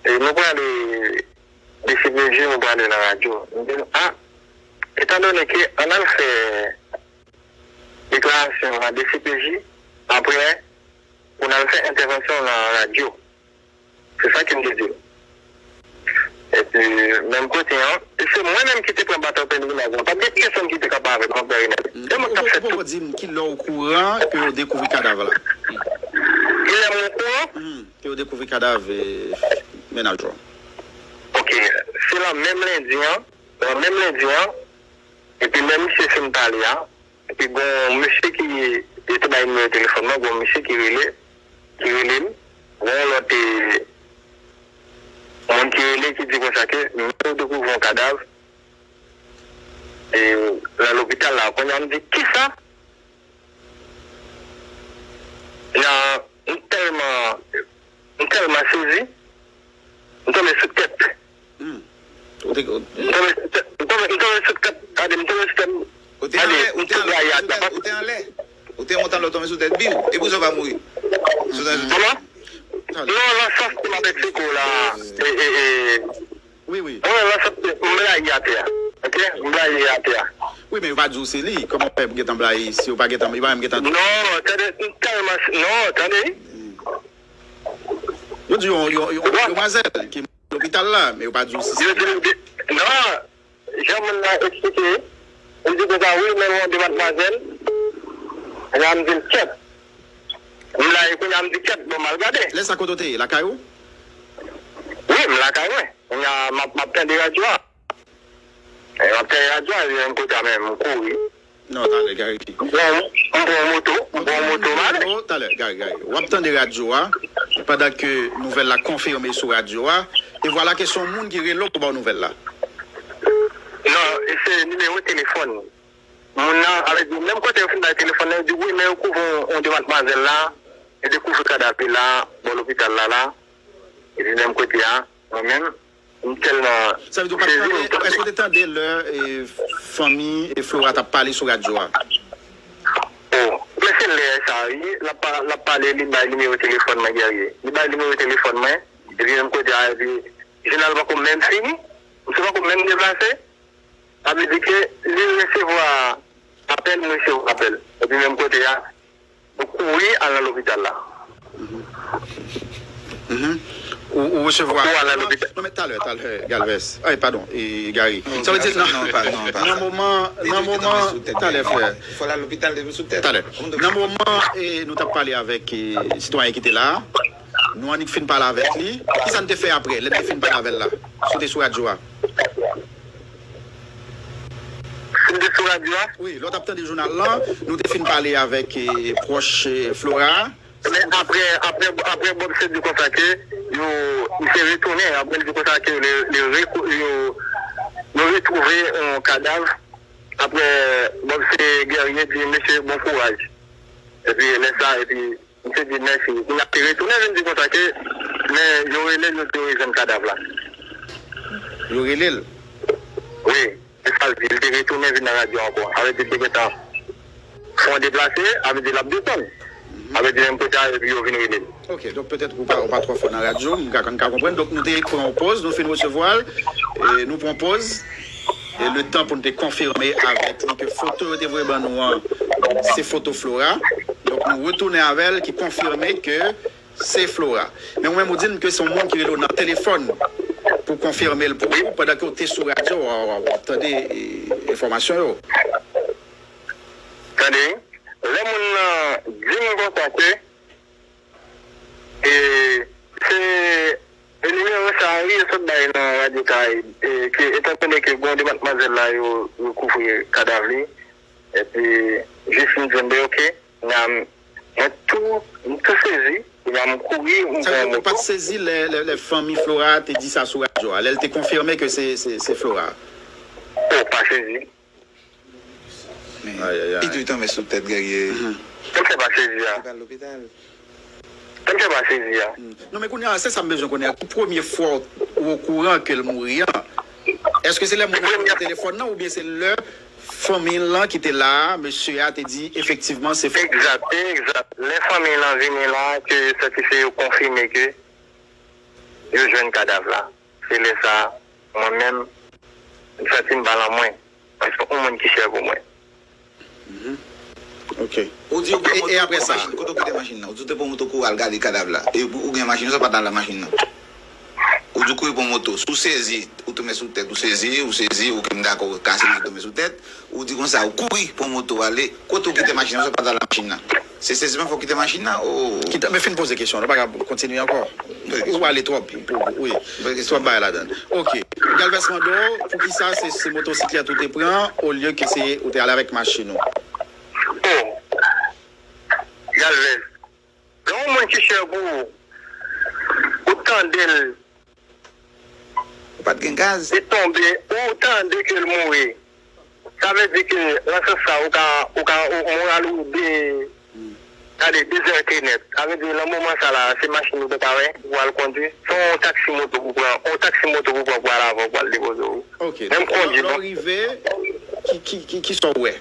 e nou prale D C P J, nou prale nan radyo. M di l, a, etandone ke ann al fè deklarasyon nan D C P J, apre, pou n al fè entèvansyon nan radyo. Se sa ke m te di l. Epi, menm kote an, e se mwen menm ki te pran batay pèlerinaj lan. Pa t gen pèsonn ki te ka pa avè m, mwen pèlerinaj. Ou poko di m ki lè w okouran ke yo dekouvri kadav la? Ki lè m okouran? Hmm, ke yo dekouvri kadav, eh, mennaj ou an. Ok, se la menm lendi an, la menm lendi an, epi lè misye fin pale a, epi gon mesye ki, yo te bay nimewo telefòn mwen, gon mesye ki rele, ki rele m, gon lòt, eh, moun ki rele ki di konsa ke nou dekouvri yon kadav, eh, nan lopital la. Kounye a m di, kisa? Nan, m tèlman, m tèlman sezi, m tonbe sou tèt. Hmm. Ou te, ou, m tonbe sou tèt, m tonbe, m tonbe sou tèt, gade, m tonbe sou tèt. Ou te anlè, ou te anlè, ou te anlè. Ou te monte anlè, ou tonbe sou tèt, biw. E pou sa w pa mouri? Kòman? Non, nan sans ke m ap eksplike w la. E, e, e. Wi, wi. Mwen, nan sans ke m blayi atè a. Ok? M blayi atè a. Wi, men yo pa di w se li. Kòman w fè pou gentan blayi si yo pa gentan, yo pa menm gentan di w? Non, tande, m tèlman, non, tande. Yo di yon, yon, yon demwazèl ki lopital la, men yo pa di w si se li. Yo di m de, non, jan moun nan eksplike, li di konsa, wi, men yon dematmwazèl, la m di l kèt. M la, e kounye a m di kèt, bon, m al gade. Lè sa kote w te ye, lakay ou? Wi, m lakay mwen. Kounye a, m ap, m ap tande radyo a. E, m ap tande radyo a, epi menm kote a menm, m kouri. Non, talè, Gary. M pran, m pran moto, m pran moto, m ale. Talè, Gary, Gary. W ap tande radyo a, pandan ke nouvèl la konfime sou radyo a, e vwala ke se yon moun ki rele w pou ba w nouvèl la. Non, e se nimewo telefòn. Moun nan, avè di, menm kote yo fin bay telefòn nan, yo di, wi, men yo kouvri yon, yon dematmwazèl la, yo dekouvri kadav li la, bò lopital la, la. Epi menm kote a, mwen menm, m tèlman sezi, m tande. Sa vle di w pa t tande, èske w te tande lè, e, fanmi, e, Flora t ap pale sou radyo a? Oh, men se lè sa, wi, l ap pa, l ap pale, li bay nimewo telefòn mwen, Guerrier. Li bay nimewo telefòn mwen, epi menm kote a, epi, jounen an pako menm fini, misye pako menm deplase. Sa vle di ke li resevwa apèl, mwen resevwa apèl. Epi menm kote a, nou kouri al nan lopital la. Mhm. Mhm. Ou, ou resevwa. Ou al lopital. Non, men talè, talè, Galvez. Ay, padon, e, Gary. Sa vle di, nan, nan moman, nan moman, talè, frè. Fò l al lopital depi sou tèt. Talè. Nan moman, e, nou t ap pale avèk, e, sitwayen ki te la, nou annik fin pale avèk li. Kisa n te fè apre, lè n te fin pale avè l la? Si w te sou radyo a. Si m te sou radyo a? Wi, lè w t ap tande jounal lan, nou te fin pale avèk, e, pwòch, e, Flora. Men apre, apre, apre Bob te di konsa ke yo, li te retounen, apre l di konsa ke li, li rekou-, yo, yo retwouve yon kadav. Apre Bob se Guerrier di, "Mesye, bon kouraj." Epi lè sa, epi misye di, "Mèsi." Kounye a te retounen vin di konsa ke, men yo rele l, yo di yo jwenn kadav la. Yo rele l? Wi. Se sa l di, li te retounen vin nan radyo ankò. Sa vle di, li te gentan fè yon deplase, sa vle di, l ap desann. Sa vle di, menm kote a, epi yo vin rele l. Ok, donk petèt ou pa, ou pa twò fò nan radyo, m ka, m ka konprann. Donk nou te pran yon pòz, nou fin resevwa l, e nou pran yon pòz, e letan pou n te konfime avèk li ke foto yo te voye ban nou an, se foto Flora. Donk nou retounen avè l ki konfime ke se Flora. Men ou menm ou di n ke se yon moun ki rele w nan telefòn pou konfime l pou ou, pandan ke w te sou radyo, w, w, w ap tande, e, enfòmasyon yo. Tande, lè moun nan di m konsa ke, e, se, e, nimewo sa a, wi, yo sot bay nan Radyo Karayib, e, ke, etandone ke gen yon dematmwazèl la, yo, yo rekouvri kadav li, epi, jis m di, "Ben, ok." Kounye a, m, mwen tou, m tou sezi. Kounye a, m kouri, m pran yon moto. Sa vle di ou pa t sezi lè, lè, lè fanmi Flora te di sa sou radyo a, lè l te konfime ke se, se, se Flora? Oh, pa sezi. Men, ay, ay, ay. Pito tonbe sou tèt Guerrier. Mhm. Kòmsi pa sezi a? Li pa lopital. Kòmsi pa sezi a? Hmm. Non, men kounye a, se sa m bezwen konnen. Ki premye fwa ou okouran ke l mouri an? Èske se lè moun nan pran telefòn nan, oubyen se lè fanmi l lan ki te la a, mesye a te di efektivman se Flora? Egzat, egzat. Lè fanmi l lan vini la, ke sètifye yo konfime ke yo jwenn kadav la. Se lè sa a, mwen menm, m santi m pa lan mwen. Paske yon moun ki chè pou mwen. Mhm. Ok. Ou di ou pran moto, ou pran machin. Kote ou kite machin nan? Ou di ou te pran moto kouri al gade kadav la. E ou, ou gen machin nan, sa pa t al nan machin nan. Ou di ou kouri pran moto. Si w sezi, ou tonbe sou tèt, ou sezi, ou sezi, ok, m dakò, ou ka sezi, ou tonbe sou tèt. Ou di konsa, ou kouri pran moto ale. Kote ou kite machin nan, sa pa t al nan machin nan. Se seziman fò w kite machin nan, o. Kite, men fin poze kesyon an, nou pa ka kontinye ankò. Ou ale twòp, wi, twòp bagay ladan l. Ok. Galvez mande w, poukisa se, se motosiklèt ou te pran, olye ke se, ou te ale avèk machin ou? Oh, Galvez, gen yon moun ki chè pou ou, ou tande l, Ou pa t gen gaz? Li tonbe, ou tande ke l mouri. Sa vle di ke, nan sans sa, ou ka, ou ka, ou, moral ou de, gade, dezète nèt. Sa vle di, nan moman sa la, se machin ou te ka wè, ou al kondui. Se yon taksi moto pou pran, yon taksi moto pou pran pou al avè w, pou al depoze w. Ok. Menm kondui, lè w rive, ki, ki, ki, ki sa w wè?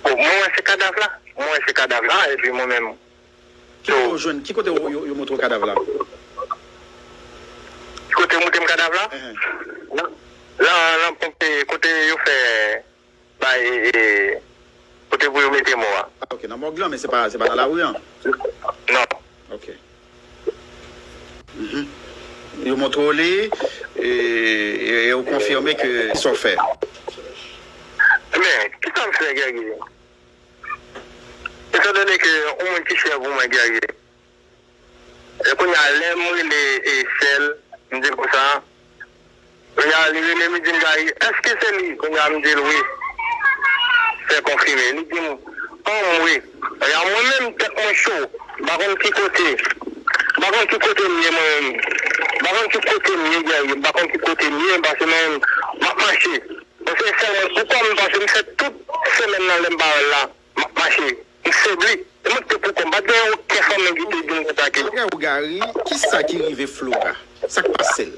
Bon, mwen wè se kadav la. Mwen wè se kadav la, epi mwen menm, Ki kote w jwenn, ki kote yo, yo, yo montre w kadav la? Ki kote yo montre m kadav la? Ehe. Nan, nan, nan, kote, kote yo fè, bay, e, kote pou yo mete mò a. Ah, ok, nan mòg lan, men se pa, se pa nan lari an? Non. Ok. Mhm. Yo montre w li, e, e, e ou konfime ke sa w fè. Men, kisa m fè, Guerrier? Etandone ke yon moun ki chè pou mwen, Guerrier. E kounye a, lè m rele, e, sè l, m di l konsa. Kounye a, li rele m, li di m, "Guerrier, èske se li?" Kounye a, m di l, "Wi." Fè konfime. Li di m, "Anmwe." Kounye a, mwen menm, tèt mwen cho. M pa konn ki kote. M pa konn ki kote m ye, mwen menm. M pa konn ki kote m ye, Guerrier. M pa konn ki kote m ye, paske mwen menm, m ap mache. Mwen sensèman pou kò m, paske m fè tout semèn nan lè m pa wè l la, m ap mache, m febli. E mwen ki te pou kò m, pa t gen okenn fanmi ki te di m konsa ke. Apre ou, Gary, kisa ki rive Flora? Sa k pase l?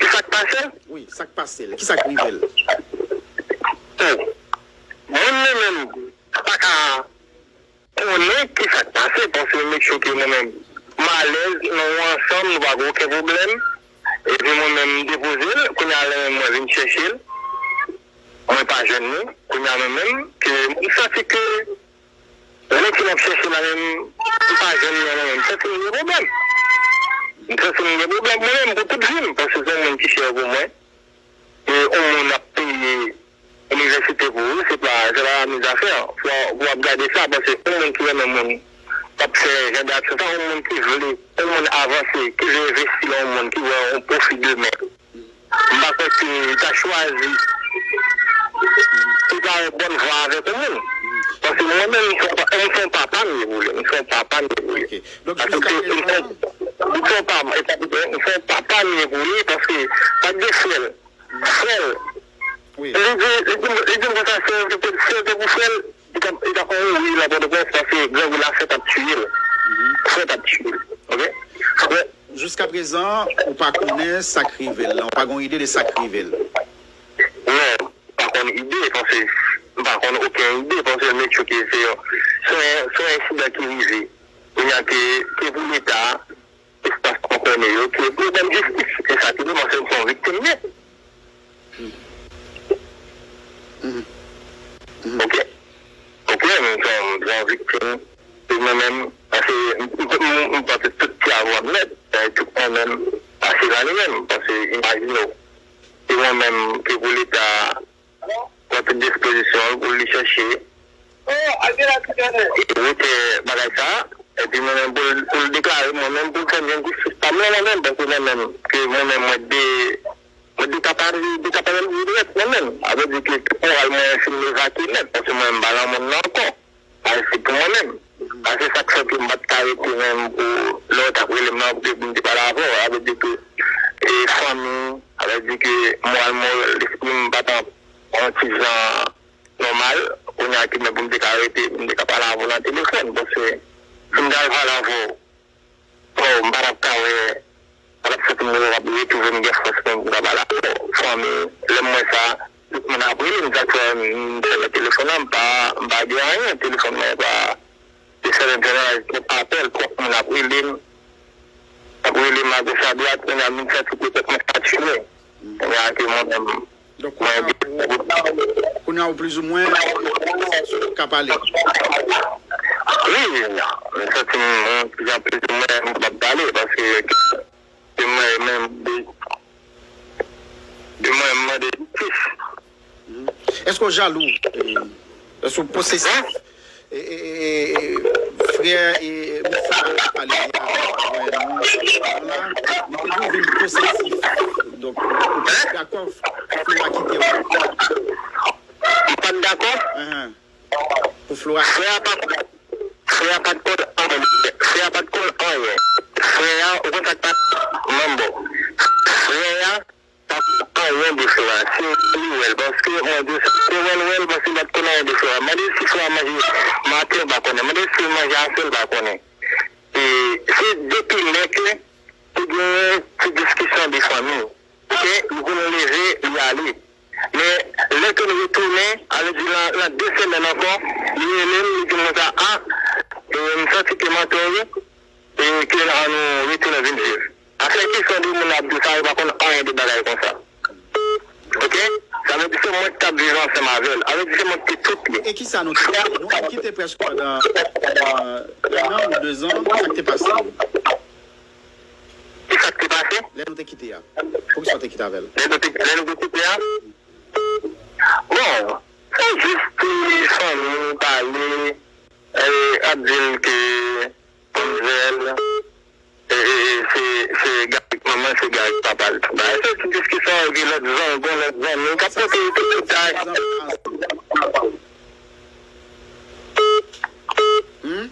Kisa k pase l? Wi, sa k pase l? Kisa k rive l? Oh. Mwen menm, m pa ka konnen kisa k pase, paske make sure ke mwen menm, m alèz, nou ansanm, nou pa gen okenn pwoblèm. Epi mwen menm, m depoze l, kounye a, lè menm mwen vin chèche l, mwen pa jwenn li. Kounye a, mwen menm, ke m santi ke lè ke m ap chèche la menm, m pa jwenn nan mwen menm. M santi m gen pwoblèm. M santi m gen pwoblèm mwen menm pou tout vi m, paske se yon moun ki chè pou mwen. E yon moun ap peye inivèsite pou ou, se pa, se pa menm zafè. Fò, fò w ap gade sa, paske yon moun ki renmen moun, k ap fè jan de aksyon sa, yon moun ki vle, yon moun avanse, ki vle envesti nan yon moun, ki wè yon pwofi demen. M pa kwè ke li ta chwazi, li ta yon bòn vwa avèk yon moun. Paske mwen menm, m se yon pa-, m se yon papa m ye pou li, m se yon papa m ye pou li. Ok. Donk, paske jiska m se prezan, m se yon pa-, m se yon papa m ye pou li, paske pa gen frè l. Frè l. Wi. Li di, li di, li di m konsa, si l te, si l te pou frè l, li t ap, li t ap mouri nan Pòtoprens paske grangou la frè t ap tiye l. Mhm. Frè t ap tiye l. Ok? Frè. Jiska prezan, ou pa konnen sa k rive l lan, ou pa gen ide de sa k rive l. Non, m pa konn ide, paske m pa konn okenn ide, paske m te tcheke se yon, se yon, se yon ensidan ki rive. Kounye a ke, ke pou Leta, espas konsène yo, ke pou ban m jistis. Se sa ki nou, paske m se yon viktim nèt. Mhm. Ok? Ok, m se yon, m se yon viktim. E mwen menm, paske m, m, m, m panse tout ti avwa m nèt, sa tout mwen menm, pase nan li menm, paske imajine w, se mwen menm, ke pou Leta pran tout dispozisyon l pou li chèche retire bagay sa a, epi mwen menm pou l, pou l deklare mwen menm, pou l fè m jwenn jistis pa m lan mwen menm, paske mwen menm, mwen de, mwen dekapare, dekapare l dirèk mwen menm. Sa vle di ke tout moral mwen fin evakye nèt, paske mwen menm m pa nan mond lan ankò. Sa se pou mwen menm. Sa se sa k fè ke m pa t ka rete menm pou lè w t ap rele m nan pou ke m te pale avè w. Sa vle di ke, e, fanmi, sa vle di ke moral mwen, lespri m pa t an, an ti jan nòmal. Kounye a ki menm pou m te ka rete, pou m te ka pale avè w nan telefòn. Paske si m t al pale avè w, bon, m pa t ap ka wè, m pa t ap santi m ap retwouve m gen fòs mwen pou m ta pale avè w. Fanmi, lè m wè sa, tout moun ap rele m, sa k fè m fèmen telefòn nan, m pa, m pa di anyen, telefòn mwen pa, te sèl entènal, twòp apèl, twòp moun ap rele m, ap rele m agòch adwat, kounye a m vin santi petèt mwen satire. Kounye a ke mwen menm, Donk, kounye a ou, kounye a ou plizoumwen ka pale. Wi, m santi m, m plizoumwen m kapab pale, paske se mwen menm de, de mwen m mande jistis. Èske w jalou? Èske w posesif? E, e, e, e, frè, e, e, misye a pale de avè nou, la, nou te vin posesif. Donk, ou pa t dakò pou Flora kite w. Ou pa t dakò? Pou Flora. Frè a pa, frè a pa t konn anyen. Frè a pa t konn anyen. Frè a, ou konn sa k pa, manbo. Frè a, pa anyen diferan. Se li wè l, paske mwen di, se wè l, wè l, paske li pa t konn anyen diferan. Mande l si frè a manje maten, l pa konnen. Mande l si l manje aswè, l pa konnen. E se depi lè ke te genyen ti diskisyon de fanmi. Ke li konnen leve, li ale. Men lè ke l retounen, sa vle di nan, nan de semèn ankò, li rele m, li di m konsa, a, e, m santi ke m atò wi, e ke an nou retounen vin viv. Afè kesyon de moun ap di sa, yo pa konn anyen de bagay konsa. Ok? Sa vle di se mwen ki t ap viv ansanm avè l. Sa vle di se mwen ki te tout li. E kisa nou te fè? Nou, nou kite prèske pandan, pandan un an ou deux ans. Sa k te pase? Kisa k te pase? Lè nou te kite a. Poukisa w te kite avè l? Lè nou te, lè nou te kite a? Bon, se jis ti fanmi pale, e, ap di m ke manmzèl, e, e, e, se, se Gary k manman l, se Gary k papa l. Bagay se ti diskisyon epi lòt zanmi, gon lòt zanmi k ap pote tout detay. Hmm?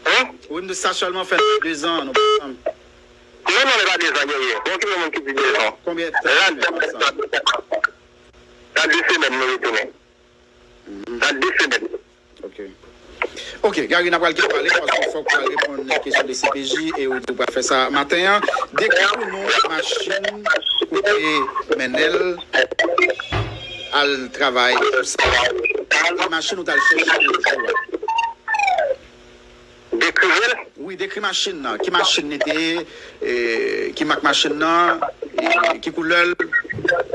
Hein? Wi, m di sa sèlman fè de zan nou pa ansanm. Non, non, li pa de zan, Guerrier. Bon, ki moun ki di de zan? Konbyen tan nou fè ansanm? Nan de semèn nou retounen. Nan de semèn. Ok. Ok, Gary, n ap pral kite w ale, paske fòk w al reponn kesyon de C P J e ou di w pral fè sa maten an. Dekri pou nou machin ou te mennen l al travay pou sa. E machin ou t al chèche l jou a. Dekri l? Wi, dekri machin nan. Ki machin li te ye? E, ki mak machin nan? E, ki koulè l?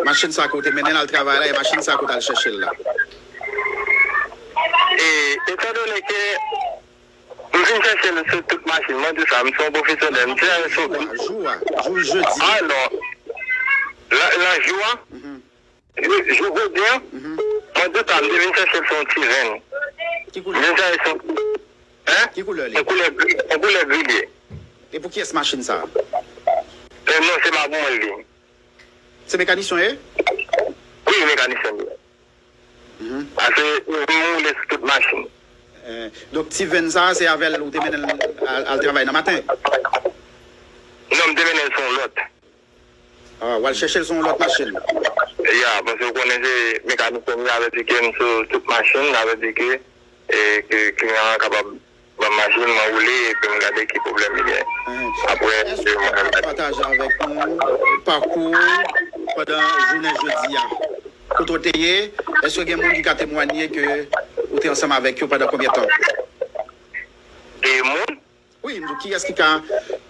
Machin sa ke w te mennen l al travay la, e machin sa ke w t al chèche l la. E, etandone ke M vin chèche l sou tout machin. Mwen di sa, m se yon pwofesyonèl. M se sou. Jou a, jou a, jou jedi. Ah non. Lan, lan jou a? Mhm. Jou jodi a? Mhm. Mwen di sa, m te vin chèche l sou yon ti venn. Ki koulè? M vin chèche sou. Hein? Ki koulè li? Yon koulè gri, yon koulè gri li ye. E pou kiyès machin sa? Eh, non, se pa pou mwen li. Se mekanisyen w ye? Wi, mekanisyen m ye. Mhm. Paske m woule sou tout machin. Eh, donk, ti venn sa a, se avè l ou te mennen l al, al travay nan maten? Non, m te mennen l sou yon lòt. Ah, w al chèche l sou yon lòt machin? Ya, paske w konnen se mekanisyen m ye, sa vle di ke m sou tout machin, sa vle di ke, e, ke kliyan an kapab ban m machin, mwen woule, epi m gade ki pwoblèm li gen. Apre, se mwen menm. Èske w ka pataje avèk nou pakou w pandan jounen jodi a? Kote w te ye? Èske gen moun ki ka temwanye ke ou te ansanm avèk yo pandan konbyen tan? De moun? Wi, m di w, kiyès ki ka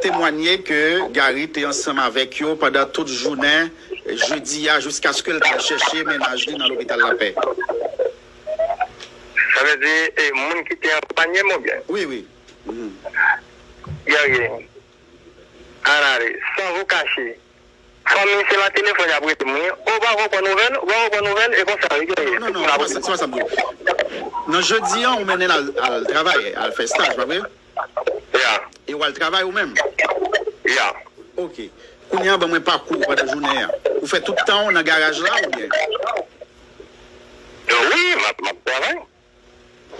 temwanye ke Gary te ansanm avèk yo pandan tout jounen jedi a, jiskaske l t al chèche mennaj li nan lopital Lapè? Sa vle di, e, moun ki te anpanye m oubyen? Wi, wi. Mhm. Gary, ann ale, san vo kache. Fanmi se nan telefòn y ap rele m, wi. Ou pa ko pran nouvèl, ou pa ko pran nouvèl, e konsa, wi, gen. Non, non, non, se pa sa, se pa sa m di w. Nan jedi a, ou mennen l al, al travay, al fè staj, pa vre? Ya. E w al travay ou menm? Ya. Ok. Kounye a, ban mwen pakou w pandan jounen an. Ou fè tout tan w nan garaj la, oubyen? Wi, m ap, m ap travay.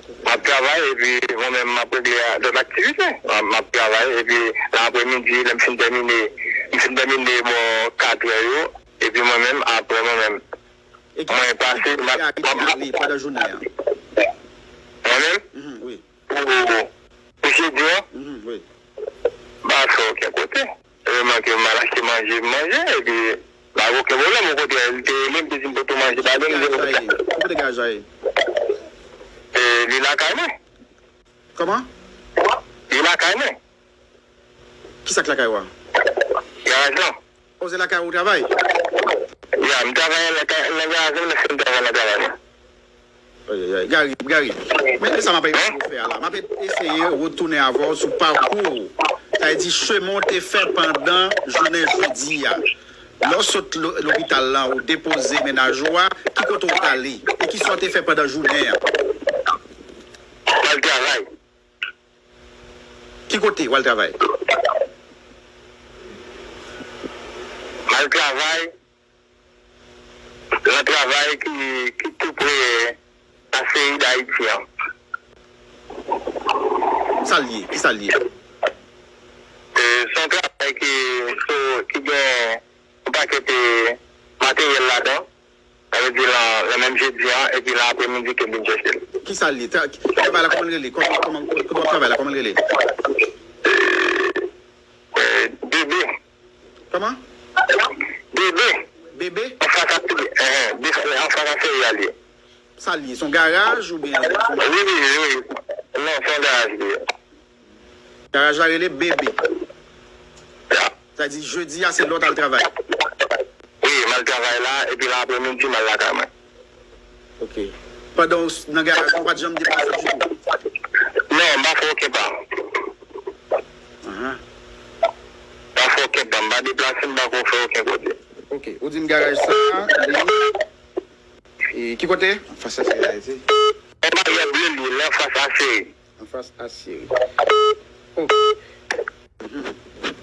M ap travay epi mwen menm m ap regle a lòt aktivite. M ap, m ap travay epi nan apremidi, lè m fin tèmine, m fin tèmine bò katrè yo, epi mwen menm, apre mwen menm, mwen pase, m ap, m ap. Gary te ale pandan jounen an? Mwen menm? Mhm, wi. Pou, pou jodi an? Mhm, wi. M pa fè okenn kote. Sèlman ke m al achte manje, m manje, epi pa gen okenn pwoblèm. Okontrè, li te rele m, te di m pou tou manje ba li, m di l. Kote garaj la ye? Kote garaj la ye? E, li lakay mwen. Kòman? Li lakay mwen. Kisa k lakay ou a? Garaj lan. O, se lakay ou travay? Ya, m travay lakay, nan garaj lan, men se m travay nan travay lan. Ay, ay, ay. Gary, Gary, men sa m ap eseye fè a la. M ap eseye retounen avè w sou pakou w. Sa vle di, chemen w te fè pandan jounen jodi a. Lè w sot lo-, lopital lan, ou depoze mennaj ou a, ki kote w t ale? E kisa w te fè pandan jounen an? M al travay. Ki kote w al travay? M al travay nan travay ki, ki tou pre Aseri Dayiti an. Sa l ye? Kisa l ye? E, se yon travay ki, ki gen yon pakèt, e, materyèl ladan. Sa vle di lan, lan menm jedi an, epi lan apremidi ke m vin chèche l. Kisa l ye? Tra-, travay la, kòman l rele? Kòman, kòman, kòman travay la, kòman l rele? E, e, Bebe. Kòman? Bebe. Bebe? Anfas a, enhen, anfas a Aseri a li ye. Sa l ye? Se yon garaj oubyen se yon... Wi, wi, wi, wi. Non, se yon garaj li ye. Garaj la rele Bebe. Ya. Sa di jedi a se lè w t al travay? Wi, m al travay la, epi nan apremidi, m al lakay mwen. Ok. Pandan w s-, nan garaj la, ou pa t janm deplase ditou? Non, m pa fè okenn pa. Ahan. M pa fè okenn pa. M pa deplase, m pa ko fè okenn kote. Ok. Ou di m garaj sa, li, e, ki kote? Anfas a Seri Dayiti. Yon baryè ble li, l anfas a Seri. Anfas a Seri. Ok. Mhm.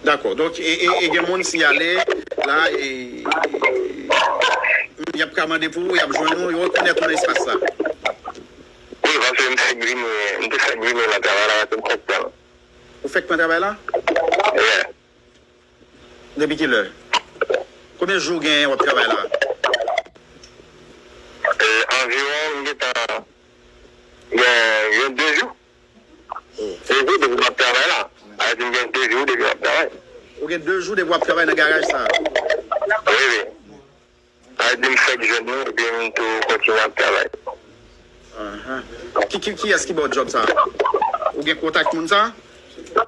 Dakò. Donk, e, e, e gen moun siyale la, e, e, y ap ka mande pou ou, y ap jwenn ou, yo rekonèt ou nan espas la. Wi, paske m fèk vini, m te fèk vini nan travay la, paske m fèk pran. Ou fèk pran travay la? Yeah. Depi kilè? Konbyen jou w genyen w ap travay la? E, anviwon, m gentan gen, gen de jou. De jou depi m ap travay la. Sa vle di m gen de jou depi m ap travay. Ou gen de jou depi w ap travay nan garaj sa a? Wi, wi. Sa vle di m fèk jwenn nou, epi m tou kontinye ap travay. Ahan. Ki, ki, kiyès ki ba w djòb sa a? Ou gen kontak moun sa a?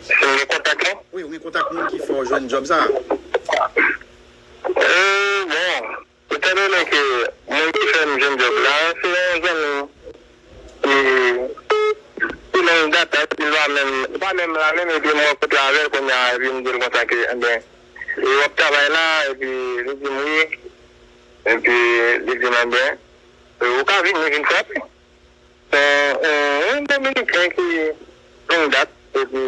Si m gen kontak lan? Wi, ou gen kontak moun ki fè w jwenn djòb sa a? E, bon, etandone ke moun ki fè m jwenn djòb la, se yon zanmi ki, ki lonj Epi l pa menm, li pa menm la menm, epi m rankontre avè l kounye a, epi m di l konsa ke, enben, e w ap travay la, epi li di m wi, epi li di m, enben, ou ka vini vin frape. Se yon, yon Dominiken ki vin dat, epi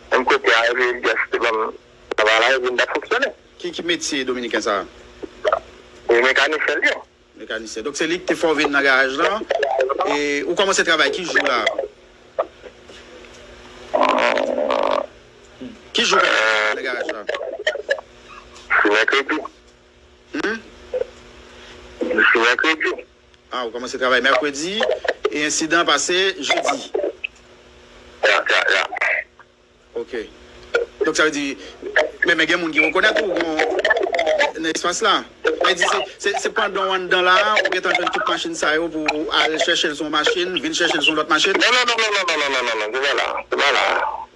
menm kote a, epi li di achte ban m travay la, epi m t ap fonksyone. Ki, ki metye Dominiken sa a? E mekanisyen li ye. Mekanisyen. Donk, se li ki te fè w vin nan garaj lan. E ou kòmanse travay ki jou la? Ki jou w kòmanse travay nan garaj la? Se mèkredi. Hmm? Se mèkredi. Ah, ou kòmanse travay mèkredi. E ensidan an pase jedi. Ya, ya, ya. Ok. Donk, sa vle di, men, men gen moun ki rekonèt ou, bon, nan espas la. Sa vle di, se, se, se pandan w anndan la, ou gentan jwenn tout machin sa yo pou w al chèche l sou yon machin, vin chèche l sou yon lòt machin? Non, non, non, non, non, non, non, non, non, se pa la, se pa la.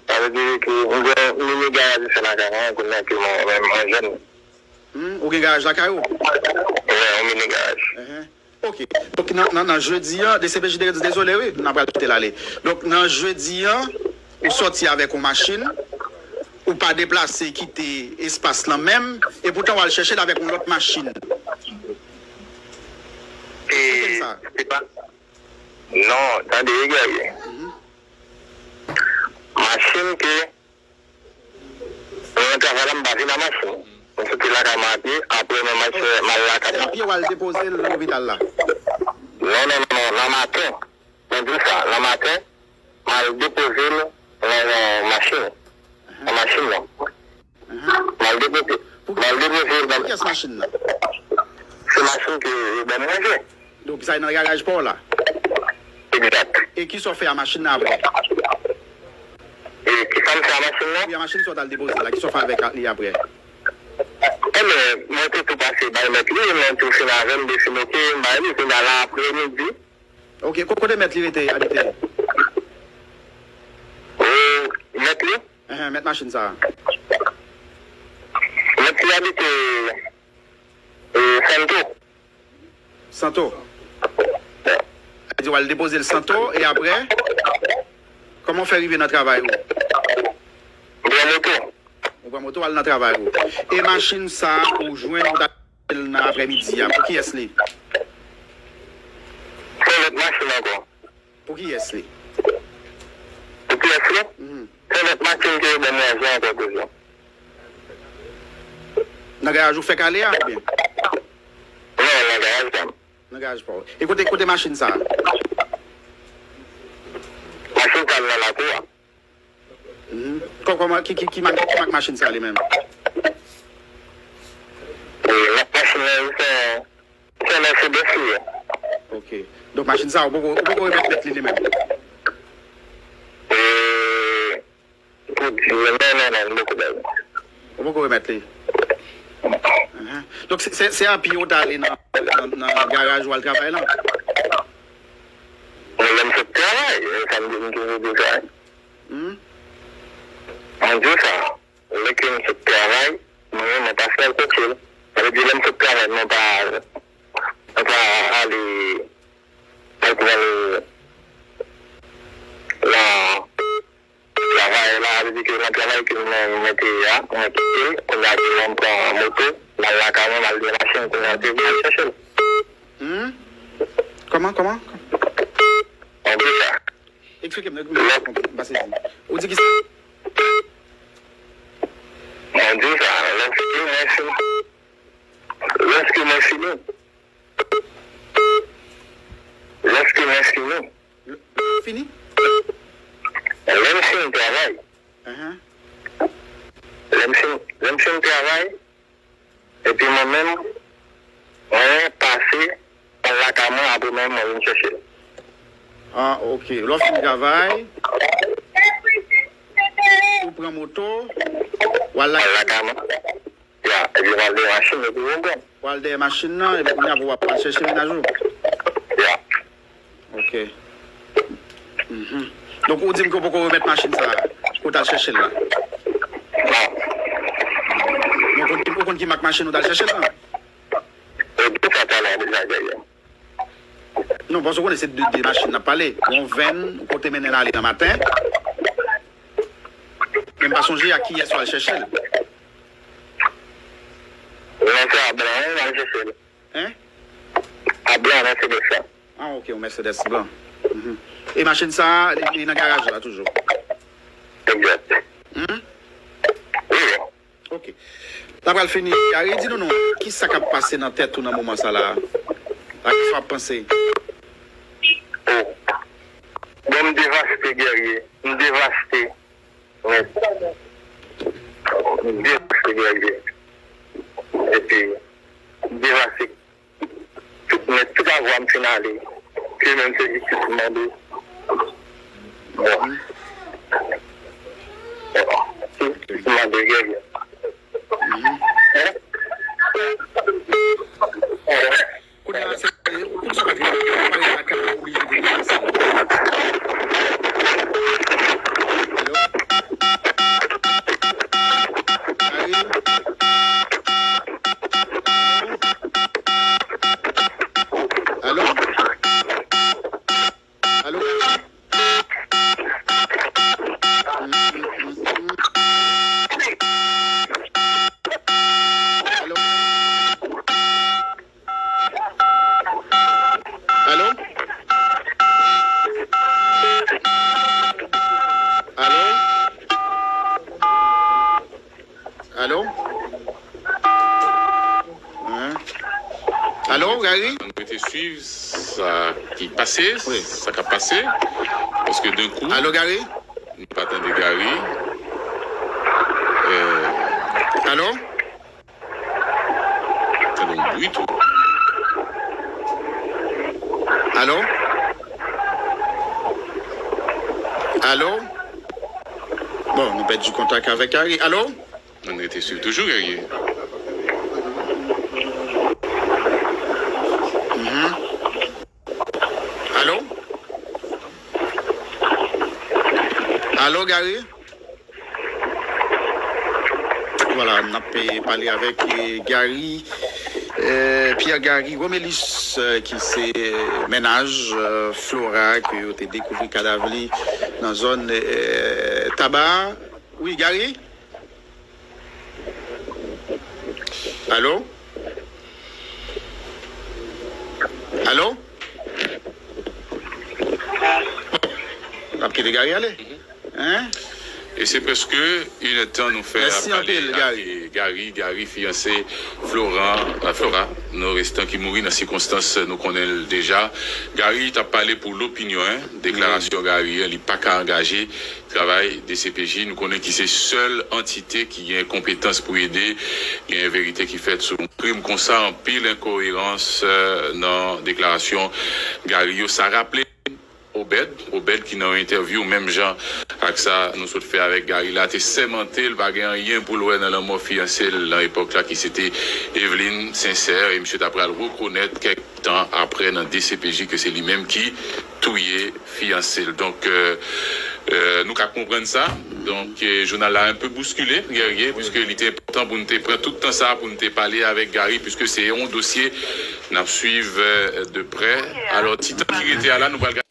Sa vle di ke m gen yon mini garaj isi lakay mwen, kounye a ke mwen, mwen, mwen jwenn. Hmm, ou gen garaj lakay ou? Wi, yon mini garaj. Enhen. Ok. Donk, nan, nan, nan jedi an, D C P J te di dezole, wi, n ap pral kite l ale. Donk, nan jedi an, ou sòti avèk yon machin, ou pa deplase kite espas lan menm, e poutan w al chèche l avèk yon lòt machin. Eksplike m sa. E se pa, non, tande, Gaye. Mhm. Machin ke Mwen nan travay la, m pa vin a machin. Mwen soti lakay mwen a pye, apre mwen mache, m al lakay mwen. Se a pye w al depoze l nan lopital la? Non, non, non, non, nan maten. Mwen di w sa, nan maten, m al depoze l nan yon machin. Nan machin nan. M al depoze, m al depoze l nan. Kiyès machin nan? Se machin ke yo ban mwen jwe. Donk, sa e nan garaj pa w la? Egzak. E kisa w fè a machin nan apre? E kisa m fè a machin nan? Wi, a machin sa w t al depoze la, kisa w fè avèk li apre? Enben, mwen te tou pase bay mèt li, mwen tou fin avè l, m te fin ok, m bay li, kounye a la aprèmidi. Ok, ko-, kote mèt li rete, abite? O, mèt li? Enhen, mèt machin sa a. Mèt li abite, e, Santo. Santo. Sa vle di w al depoze l Santo, e apre, kòman w fè rive nan travay ou? M pran moto. Ou pran moto, w al nan travay ou. E machin sa a, ou jwenn, ou t al nan aprèmidi a, pou kiyès li? Se yon lòt machin ankò. Pou kiyès li? Pou kiyès li? Mhm. Se lòt machin ke yo ban mwen jwe ankò toujou. Nan garaj ou fèk ale a, oubyen? Non, nan garaj pa m. Nan garaj pa w. E kote, kote machin sa a? Machin sa a nan lakou a. Mhm. Kò-, kòman, ki, ki, ki mak, ki mak machin sa a li menm? E, mak machin nan, se Se Mercedes li ye. Ok. Donk, machin sa a, ou poko, ou poko remèt mèt li, li menm? E, pou di, non, non, non, m poko bay li. Ou poko remèt li? Ahan. Donk, se, se, se a pye ou t ale nan, nan, nan garaj ou al travay lan? Mwen, lè m sot travay, e, sa m di, m toujou di sa. Hmm? Mwen di w sa. Lè ke m sot travay, mwen, mwen pase al chèche l. Sa vle di, lè m sot travay, mwen pa, mwen pa ale al pran l nan travay la. Sa vle di ke nan travay ke mwen, mwen te ye a, mwen kite l. Kounye a, mwen pran moto, m al lakay mwen, m al dèyè machin, kounye a, se vin al chèche l. Hmm? Kòman, kòman? Mwen di sa. Eksplike m, m pa konprann, m pa sezi. Ou di kisa? Mwen di sa, lòske mwen fini. Lòske mwen fini. Lòske mwen fini. L-, l-, fini? Lè m fin travay. Ahan. Lè m fin, lè m fin travay, epi mwen menm, mwen pase al lakay mwen, apre mwen, mwen vin chèche l. Ah, ok. Lè w fin travay, ou pran moto, w al lakay mwen. Ya, epi m al dèyè machin, epi mwen pran. W al dèyè machin nan, epi kounye a pou w ap al chèche mennaj ou. Ya. Ok. Mhm. Donk, ou di m ke w poko remèt machin sa a, ke w t al chèche l la? Non. Men w konn, ou konn ki mak machin ou t al chèche l lan? E di sa talè a deja, Gaye. Non, paske w konnen se de, de machin n ap pale. Gon venn, ou kote mennen l ale nan maten. Men m pa sonje a kiyès w al chèche l. Non, se a blan an, m al chèche l. Hein? A blan, Mercedes la. Ah, ok, yon Mercedes blan. Mhm. E machin sa a, li, li nan garaj la toujou? Egzat. Hmm? Wi. Ok. N a pral fini. Gary, di nou non, ki sa k ap pase nan tèt ou nan moman sa la? A ki sa w ap panse? Oh. Bon, m devaste, Guerrier. M devaste. Nèt. M devaste, Guerrier. Epi, m devaste. Tout nèt, tout avwa m fin ale. Ke menm se jistis m mande. Bon. Bon. Jistis m mande, Guerrier. Hein? Kounye a, se, pou sa pa pale lakay, ou oblije deplase. Alo? Gary? Alo? Alo? Alo? Alo? Alo? Alo? Hein? Alo, Gary? Ann rete swiv sa ki pase, wi, sa k ap pase. Paske d'un coup, alo, Gary? Nou pa tande Gary. Euh, alo? Tande yon bri tou. Alo? Alo? Bon, nou pèdi kontak avèk Gary. Alo? Ann rete swiv toujou, Guerrier. Mhm. Alo? Alo, Gary? Vwala, n ap, eh, pale avèk, eh, Gary, eh, Pierre Gary Romelus, eh, ki se, eh, mennaj, eh, Flora, ke yo te dekouvri kadav li nan zòn, eh, Taba. Wi, Gary? Alo? Alo? N ap kite Gary ale? Hein? E se prèske inèdtan nou fè ap pale ak Gary, Gary, fiyanse Florent, euh, Flora, Norestan ki mouri nan sikonstans nou konnen l deja. Gary t ap pale pou L'Opinion, hein, deklarasyon Gary an, li pa ka angaje travay D C P J, nou konnen ki se sèl antite ki gen konpetans pou ede. Gen verite ki fèt sou yon krim konsa, anpil enkoerans, euh, nan deklarasyon Gary yo. Sa raple Obed, Obed ki nan yon entèvyou, menm jan ak sa nou sot fè avèk Gary la, te sèmante l pa gen anyen pou l wè nan lanmò fiyanse l nan epòk la, ki se te Eveline Sincère, e misye ta pral rekonèt kèk tan apre nan D C P J ke se li menm ki touye fiyanse l. Donk, euh, euh, nou ka konprann sa. Donk, euh, jounal la un peu bousculé, Guerrier, puisque li te enpòtan pou nou te pran tout tan sa pou nou te pale avèk Gary, puisque se yon dosye n ap swiv, euh, de prè. Alò, ti tan ki rete a la, nou pral